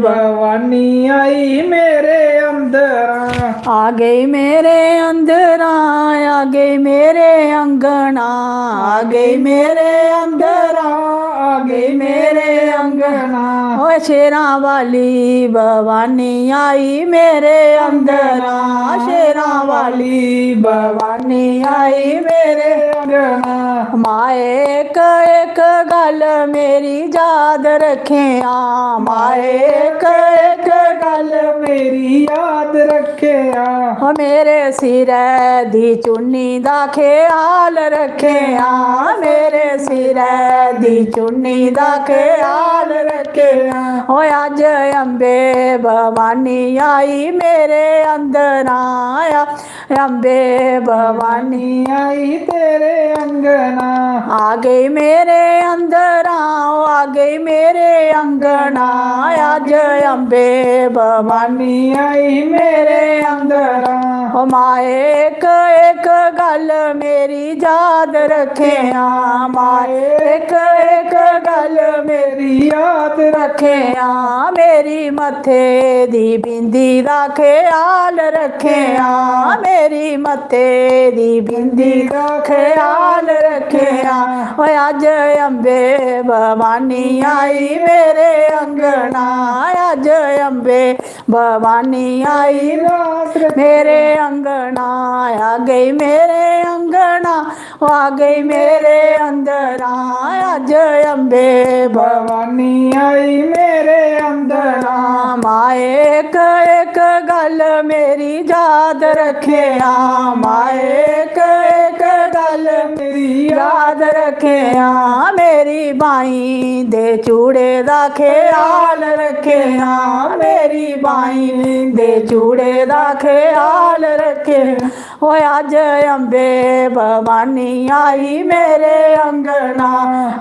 भवानी आई मेरे अंदरा। आ गई मेरे अंदरा, आ गई मेरे अंगना, आ गई मेरे अंदरा, आ गई मेरे अंगना। ओ शेरां वाली भवानी आई मेरे अंदरा, शेरां वाली भवानी आई मेरे अंदरा। माए इक इक गल्ल मेरी याद रखेआं, माए इक इक गल्ल मेरी याद रखेआं। ओ मेरे सिरै दी चुन्नी दा ख्याल रखेआं, मेरे सिरै दी चुन्नी दा ख्याल रखेआं। ओ अज्ज अम्बे भवानी आई मेरे अंदरा, अम्बे भवानी आई तेरे अंगना। आ गई मेरे अंदरा, ओ आ गई मेरे अंगना। अज्ज अम्बे भवानी आई मेरे अंदरा। ओ माए इक इक गल्ल मेरी याद रखेआं, माए इक इक गल्ल मेरी याद रखेआं। मेरी मत्थे दी बिंदी दा ख्याल रखेआं, मेरी मत्थे दी बिंदी दा ख्याल रखेआं। ओए अज्ज अम्बे भवानी आई मेरे अंगना, अज्ज अम्बे भवानी आई रात मेरे अंगना, आ गई मेरे अंगना, आ गई मेरे अंदरा। अज्ज अम्बे भवानी आई मेरे अंदरा। माए इक इक गल्ल मेरी याद रखेआं, माए इक इक गल्ल मेरी याद रखेआं। मेरी बाई दे चूड़े दा ख्याल रखेआं, मेरी बाई दे चूड़े दा ख्याल रखेआं। ओए अज्ज अम्बे भवानी आई मेरे अंगना,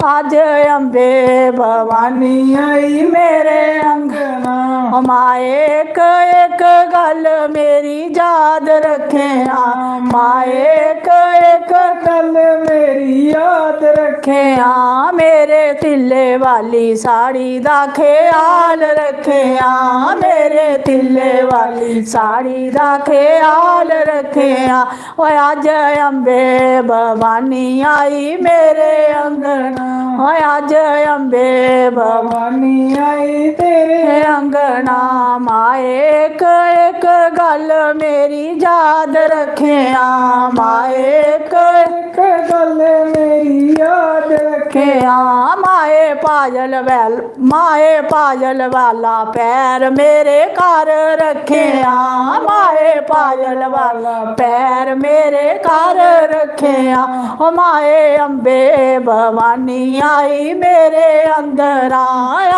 अज्ज अम्बे भवानी आई मेरे अंगना। ओ माए इक इक गल्ल मेरी याद रखेआं, माए इक इक गल्ल मेरी याद रखेआं। मेरे तिल्ले वाली साड़ी दा ख्याल रखेआं, मेरे तिल्ले वाली साड़ी दा ख्याल रखेआं। ओए अज्ज अम्बे भवानी आई मेरे अंगना, ओए अज्ज अम्बे भवानी आई तेरे अंगना। माए इक इक गल्ल मेरी याद रखेआं, माए इक इक गल्ल मेरी याद रखेआं। माए पायल बैल माए पायल वाला पैर मेरे घर रखेआं, माए पायल वाला पैर मेरे घर रखेआं। ओ माए अम्बे भवानी आई मेरे अंदरा,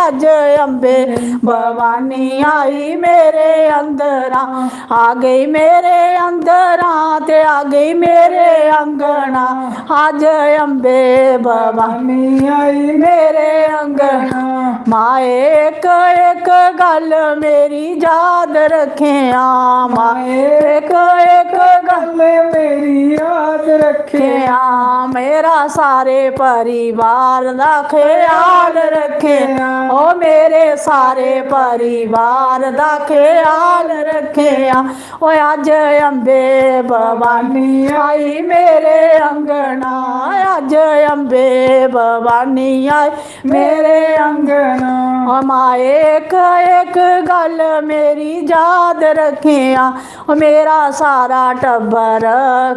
अज्ज अम्बे भवानी आई मेरे अंदरा। आ गई मेरे अंदरा ते आ गई मेरे अंगना, अज्ज अम्बे भवानी आई मेरे अंगना। माए इक इक गल्ल मेरी याद रखेआं, माए इक इक गल्ल मेरी याद रखेआं। मेरा सारे परिवार दा ख्याल रखेआं, ओ मेरे सारे परिवार दा ख्याल रखेआं। ओए अज्ज अम्बे भवानी आई मेरे अंगना, अज्ज अम्बे भवानी आई मेरे अंगना। ओ माए इक इक गल्ल मेरी याद रखेआं, ओ मेरा सारा टब्बर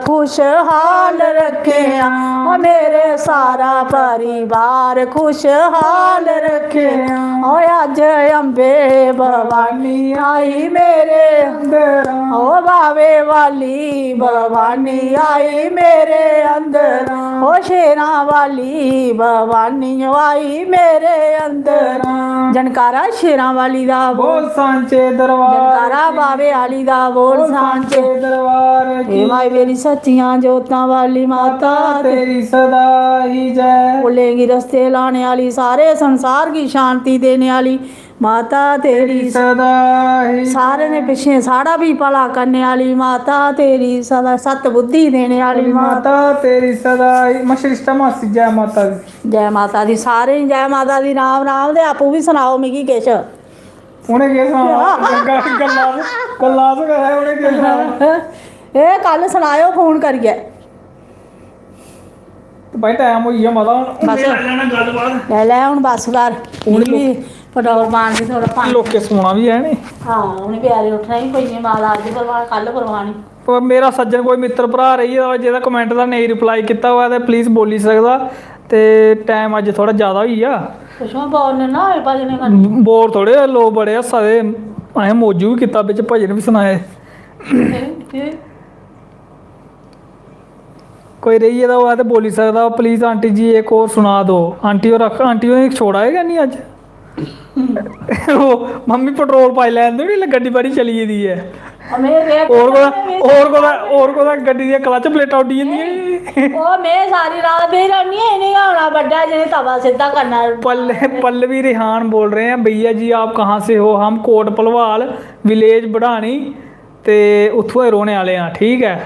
खुशहाल रखेआं, ओ मेरे सारा परिवार खुशहाल रखेआं। ओ अज्ज अम्बे भवानी आई मेरे अंदर, ओ बावे वाली भवानी आई मेरे अंदर, ओ शेरां वाली भवानी आई मेरे अंदर। जनकारा शेरां वाली दा बोल, बोल सांचे दरबार जनकारा की। बावे आली दा बोल, बोल सांचे सांचे दरबार की। हे माई मेरी सच्चियां जोतां वाली माता, माता तेरी सदा ही जय। भुल्लें गी रस्ते लाने आली, सारे संसार गी शांति देने आली, माता तेरी सदा ही। सारे ने पिच्छें साढ़ा भी भला करने आह्ली माता तेरी सदा, सत बुद्धि देने आह्ली माता। माता तेरी सदा ही। मशरिश्ता मासी, जै माता दी। जै माता दी, सारें गी जै माता दी। राम राम। ते आपूं बी सनाओ मिगी किश। उ'नें केह् सनाना? गल्लां, गल्लां, गल्लां अस करै, उ'नें केह् सनाना? एह् कल सनाएओ फोन करियै। ते भाई, टैम होई गेआ मता, हून, हून बस। में करी लैना गल्लबात। लै, लै, हून बस कर। हून मिगी बी पेट्रोल पान दी थोह्ड़ा पानी। लोकें सौना बी ऐ नी। हां, उ'नें बचैरें उट्ठना ही, कोई माला अज्ज परवानी, कल परवानी। पर मेरा सज्जन कोई मित्तर भ्राऽ रेही गेदा होऐ, जेह्दा comment दा नेईं reply कीता होऐ, ते please बोली सकदा। ते टैम अज्ज थोह्ड़ा जैदा होई गेआ। कुछ बौर निं ना होए भजनें कन्नै। बौर थोह्ड़े, लोक बड़े हस्सा दे। असें मौजू बी कीता, बिच भजन बी सनाए। केह्? कोई रेही गेदा होऐ ते बोली सकदा, "प्लीज आंटी जी, एक और सुना दो।" आंटी होर आख-, आंटी होरें छोड़ा है क्या नहीं अज्ज? ओह् मम्मी पेट्रोल पाई लैन दे, गड्डी बड़ी चली गेदी ऐ। और कुतै, और कुतै, और कुतै गड्डी दियां क्लच प्लेटां उड्डी जंदियां। ओह् में सारी रात बेही रौह्नी आं, इ'नें गै औना बड्डा, जि'नें तवा सिद्धा करना। पल्ल-, पल्लवी रिहान बोल रहे हैं, "भैया जी आप कहाँ से हो?" हम कोट भलवाल, विलेज बढ़ानी, ते उत्थुआं दे रौह्ने आह्ले आं, ठीक ऐ।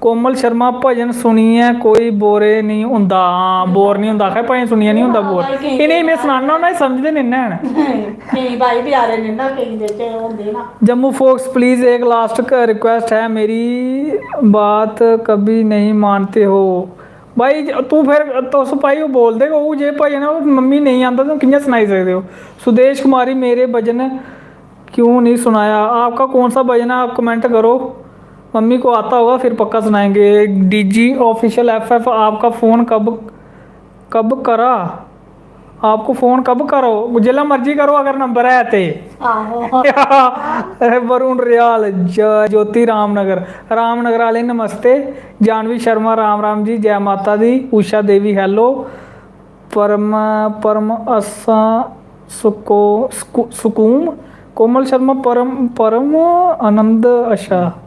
कोमल शर्मा, भजन सुनियै कोई बोरे निं होंदा। हां, बोर निं होंदा, आखै भजन सुनियै निं होंदा बोर। हां, केईं इ'नेंगी में सनान्ना होन्ना, एह् समझदे निं हैन। केईं भाई बचैरे निं ना, केईं दे च होंदे ना। जम्मू फोक्स, प्लीज एक लास्ट क-, रिक्वेस्ट है मेरी, बात कभी नहीं मानते हो। भाई, तू फिर, तुस भाई, ओह् बोलदे गै, ओह् जे भजन ऐ, ओह् मम्मी नेईं आंदा, तुस कि'यां सनाई सकदे ओ? सुदेश कुमारी, मेरे भजन क्यों नहीं सुनाया? आपका कौन सा भजन है? आप comment करो, मम्मी को आता होगा, फिर पक्का सुनाएंगे। डीजी ऑफिशियल एफएफ, आपका फोन कब, कब करा? आपको फोन कब करो? जिसलै मर्जी करो, अगर नंबर है ते। आहो। वरुण रियाल, ज-, ज्योति रामनगर, रामनगर आह्ले नमस्ते। जानवी शर्मा, राम राम जी, जै माता दी। उषा देवी, hello। परम, परम असां सुको-, सुकु-, सुकूम। कोमल शर्मा, परम, परम आनंद, अच्छा,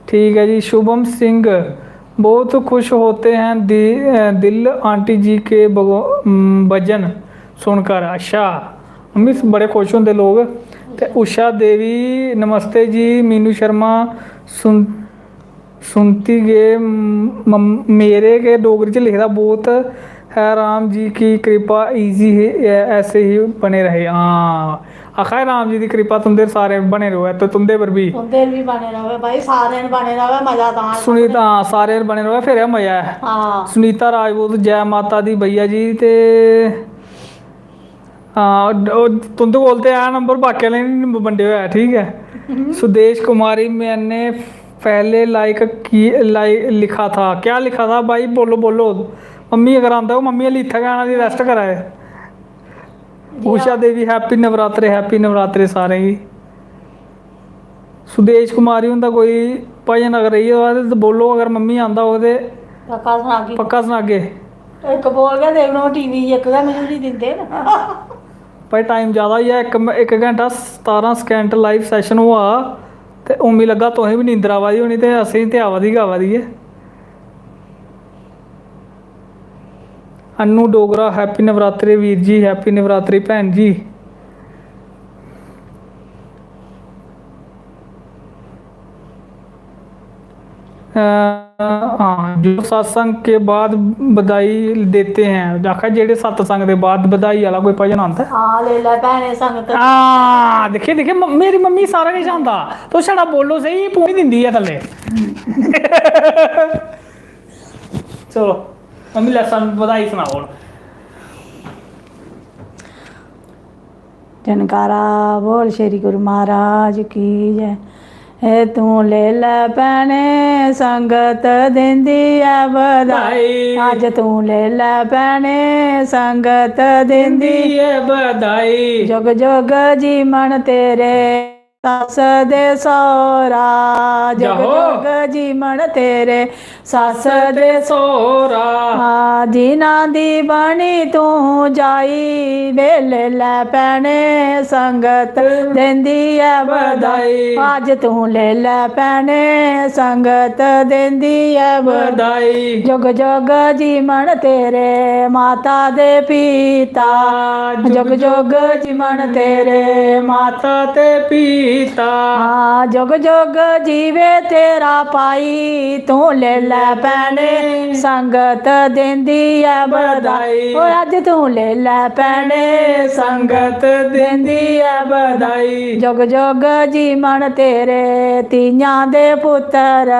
ठीक है जी। शुभम सिंह, बहुत खुश होते हैं दि-, दिल आंटी जी के भगो-, भजन सुनकर। अच्छा, मम्मी बड़े खुश होंदे लोग। ते उषा देवी, नमस्ते जी। मीनू शर्मा, सुन-, सुनती गे, म-, मेरे गै डोगरी च लिखे दा, बहुत है राम जी की कृपा, ईजी ही, ऐ-, ऐसे ही बने रहे। हां, आखा दे राम जी दी कृपा तुं'दे सारे बने र'वै, ते तुं'दे पर बी। तुं'दे पर बी बने र'वै भाई, सारें पर बने र'वै, मजा तां ऐ। सुनीता, हां, सारें पर बने र'वै, फिर गै मजा ऐ। हां। सुनीता राजपूत, जै माता दी भैया जी। ते हां, ड-, ओह् तुं'दे कोल ते ऐ नंबर, बाकी आह्लें गी निं बंडेआ होआ ऐ, ठीक ऐ? सुदेश कुमारी, मैंने पहले लाइक की, लाइक लिखा था। क्या लिखा था भाई? बोलो, बोलो। मम्मी अगर आंदा होग, मम्मी आह्ली इत्थै गै आना, दी रेस्ट करा दे। उषा देवी, हैप्पी नवरात्रे, हैप्पी नवरात्रे सारें गी। सुदेश कुमारी हुंदा कोई भजन अगर रेही होऐ ते बोलो, अगर मम्मी आंदा होग ते पक्का सनागी। पक्का सनागे। इक बोल गै देई ओड़ो, टीवी गी इक गै मजूरी दिंदे न। भाई, टाइम ज़्यादा होई गेआ, इक, इक घैंटा सतारां सकैंट लाइव सैशन होआ, ते हून मिगी लग्गा तुसें बी नींदर आवा दी होनी, ते असेंगी ते आवा दी गै आवा दी ऐ। अन्नू डोगरा, हैप्पी नवरात्रे वीर जी, हैप्पी नवरात्रे भैन जी। अ, हां, जो सत्संग के बाद बधाई देते हैं, आखा जेह्ड़े सत्संग दे बाद बधाई आह्ला कोई भजन आंदा ऐ। हां, लेई लै भैने संगत। हां, दिक्खे, दिक्खे, म-, मेरी मम्मी गी सारा किश आंदा। तुस छड़ा बोलो स्हेई, पूरी दिंदी ऐ थल्ले। चलो, मम्मी, लैसन बधाई सनाओ हुन। जयकारा बोल श्री गुरु महाराज की जय। ए तूं ले लै भैने, संगत दिंदी ऐ बधाई। बधाई। अज्ज तूं ले लै भैने, संगत दिंदी दिंदी ऐ बधाई। जुग जुग जीवन तेरे सस्स दे सौह्रा, जुग जुग जीवन तेरे सस्स दे सौह्रा। जिन्ना दी बनी तूं जाई, वे लेई लै भैने संगत दिंदी ऐ बधाई। अज्ज तूं लेई लै भैने संगत दिंदी ऐ बधाई। जुग जुग जीवन तेरे माता दे पिता, जुग जुग जीवन तेरे माता ते पिता। हां, जुग जुग जीवे तेरा भाई, तूं लेई लै भैने संगत दिंदी ऐ बधाई। ओ अज्ज तूं लेई लै भैने संगत दिंदी ऐ बधाई। जुग जुग जीवन तेरे तियां दे पुत्तर,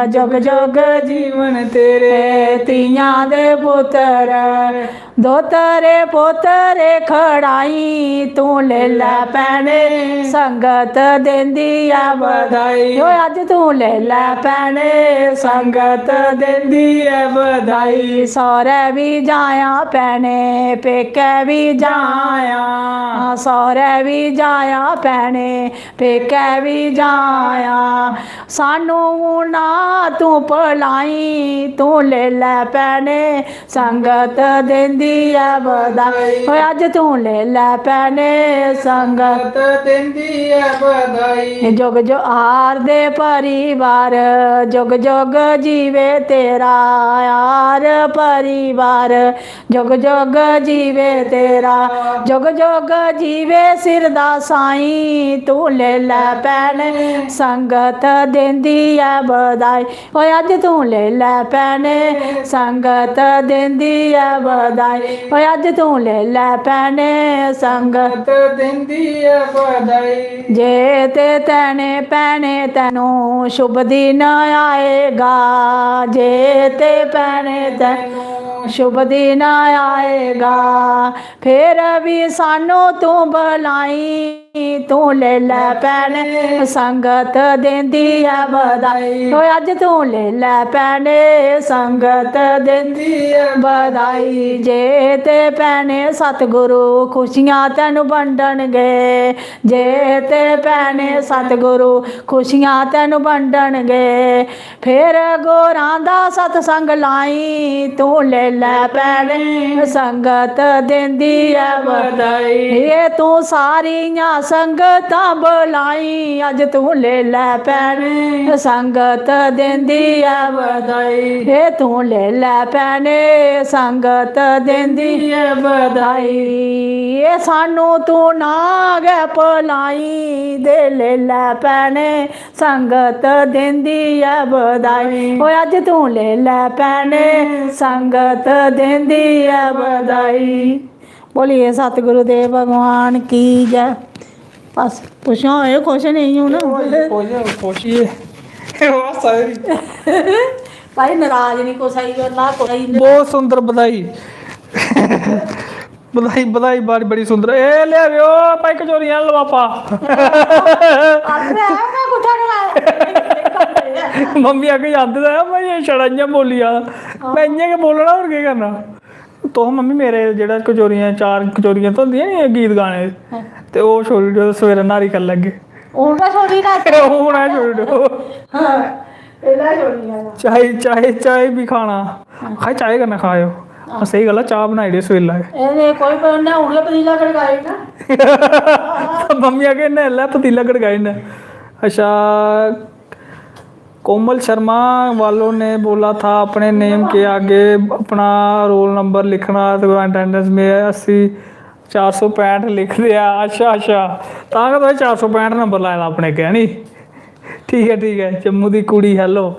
जुग जुग जीवन तेरे तियां दे पुत्तर। दोतरे पोतरे खड़ाई, तूं लेई लै भैने संगत दिंदी ऐ बधाई। ओ अज्ज तूं लेई लै भैने संगत दिंदी ऐ बधाई। सौह्रै बी जायां भैने, पेकै बी जायां। सौह्रै बी जायां भैने, पेकै बी जायां। सानू ना तूं भलाई, तूं लेई लै भैने संगत दिंदी ऐ बधाई। ओए अज्ज तूं लेई लै भैने संगत दिंदी ऐ बधाई। जुग जुग हार दे परिवार, जुग जुग जीवे तेरा हार परिवार। जुग जुग जीवे तेरा, जुग जुग जीवे सिर दा साईं। तूं लेई लै भैने संगत दिंदी ऐ बधाई। ओए अज्ज तूं लेई लै भैने संगत दिंदी ऐ बधाई। ओए अज्ज तूं लेई लै भैने संगत दिंदी ऐ बधाई। जे ते तैने भैने तैनू शुभ दिन आएगा, जे ते भैने तैनू शुभ दिन आएगा। फेर बी सानू तूं बलाई, तूं लेई लै भैने संगत दिंदी ऐ बधाई। ओए अज्ज तूं लेई लै भैने संगत दिंदी ऐ बधाई। जे ते भैने सतगुरु खुशियां तैनू बंडन गे, जे ते भैने सतगुरु खुशियां तैनू बंडन गे। फेर गोरां दा सतसंग लाई, तूं लेई लै भैने संगत दिंदी ऐ बधाई। ए तूं सारियां संगतां बलाई, अज्ज तूं लेई लै भैने संगत दिंदी ऐ बधाई। ए तूं लेई लै भैने संगत दिंदी ऐ बधाई। ए सानू तूं ना गै भलाई दे, लेई लै भैने संगत दिंदी ऐ बधाई। ओए अज्ज तूं लेई लै भैने संगत दिंदी ऐ बधाई। बोलिए सतगुरु देव भगवान की जय। बस पुच्छो, होए खुश नेईं हून? होए खुश, खुश ही है। ओह् हासा करी। भाई नाराज निं कुसै गी करना, कुसै गी बहुत सुंदर बधाई। बधाई, बधाई, बड़ी, बड़ी सुंदर। ए, ले आवेओ भाई कचौरियां लफाफा। आखदे आ, में कुत्थै नोआए? मम्मी आखै, "आंदे दा ऐ, पर एह् छड़ा इ'यां बोल्ली जा।" में इ'यां गै बोलना, होर केह् करना? तुस मम्मी मेरे जेह्ड़ा कचौरियां, चार कचौरियां ते होंदियां नी गीत गाने दी, ते ओह् छोड़ी ओड़ेओ, सवेरै न्हारी करी लैगे। हून गै छोड़ी ना। हून गै छोड़ी ओड़ेओ। हां, पैह्लें छोड़ी ना। चाही, चाही, चाही बी खाना। हां। आखै, "चाही कन्नै खाएओ।" हां। स्हेई गल्ल ऐ, चाह् बनाई ओड़ेओ सवेल्ला गै। एह् ते कोई प-, उ'न्नै हून गै पतीला गड़काई ओड़ना। मम्मी आखै, "इ'न्नै इसलै पतीला गड़काई ओड़ना।" अच्छा, कोमल शर्मा वालों ने बोला था अपने नेम के आगे अपना रोल नंबर लिखना, तो अटेंडेंस में अस्सी, चार सौ पैंठ लिख दिया। अच्छा, अच्छा, तां गै तुसें चार सौ पैंठ नंबर लाए दा अपने अग्गें, है नी? ठीक ऐ, ठीक ऐ। जम्मू दी कुड़ी hello,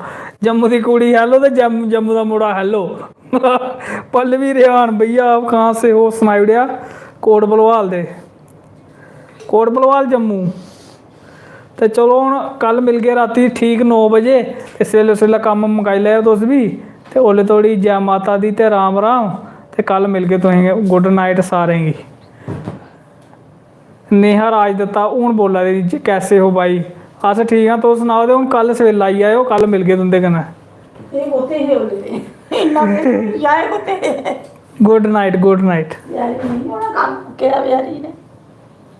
जम्मू दी कुड़ी hello ते जम्मू, जम्मू दा मुड़ा hello। पल्लवी रेहान, भैया आप कहाँ से हो, सनाई ओड़ेआ। कोट भलवाल दे, कोट भलवाल जम्मू। ते चलो, हून कल मिलगे रातीं ठीक नौ बजे। इस बेल्लै, उस बेल्लै कम्म मकाई लैओ तुस बी। ते ओल्लै धोड़ी जै माता दी ते राम राम। ते कल मिलगे तुसेंगी। Good night सारें गी। नेहा राजदत्ता हून बोला दे जी, "कैसे हो भाई?" अस ठीक आं, तुस सनाओ। ते हून कल सवेल्ला आई जाएओ, कल मिलगे तुं'दे कन्नै। एह् कुत्थै हे ओल्लै दे? इन्ना ते यार कुत्थै हे? Good night, good night। यार, नेईं होना कम्म, केह्ड़ा बेचारी ने?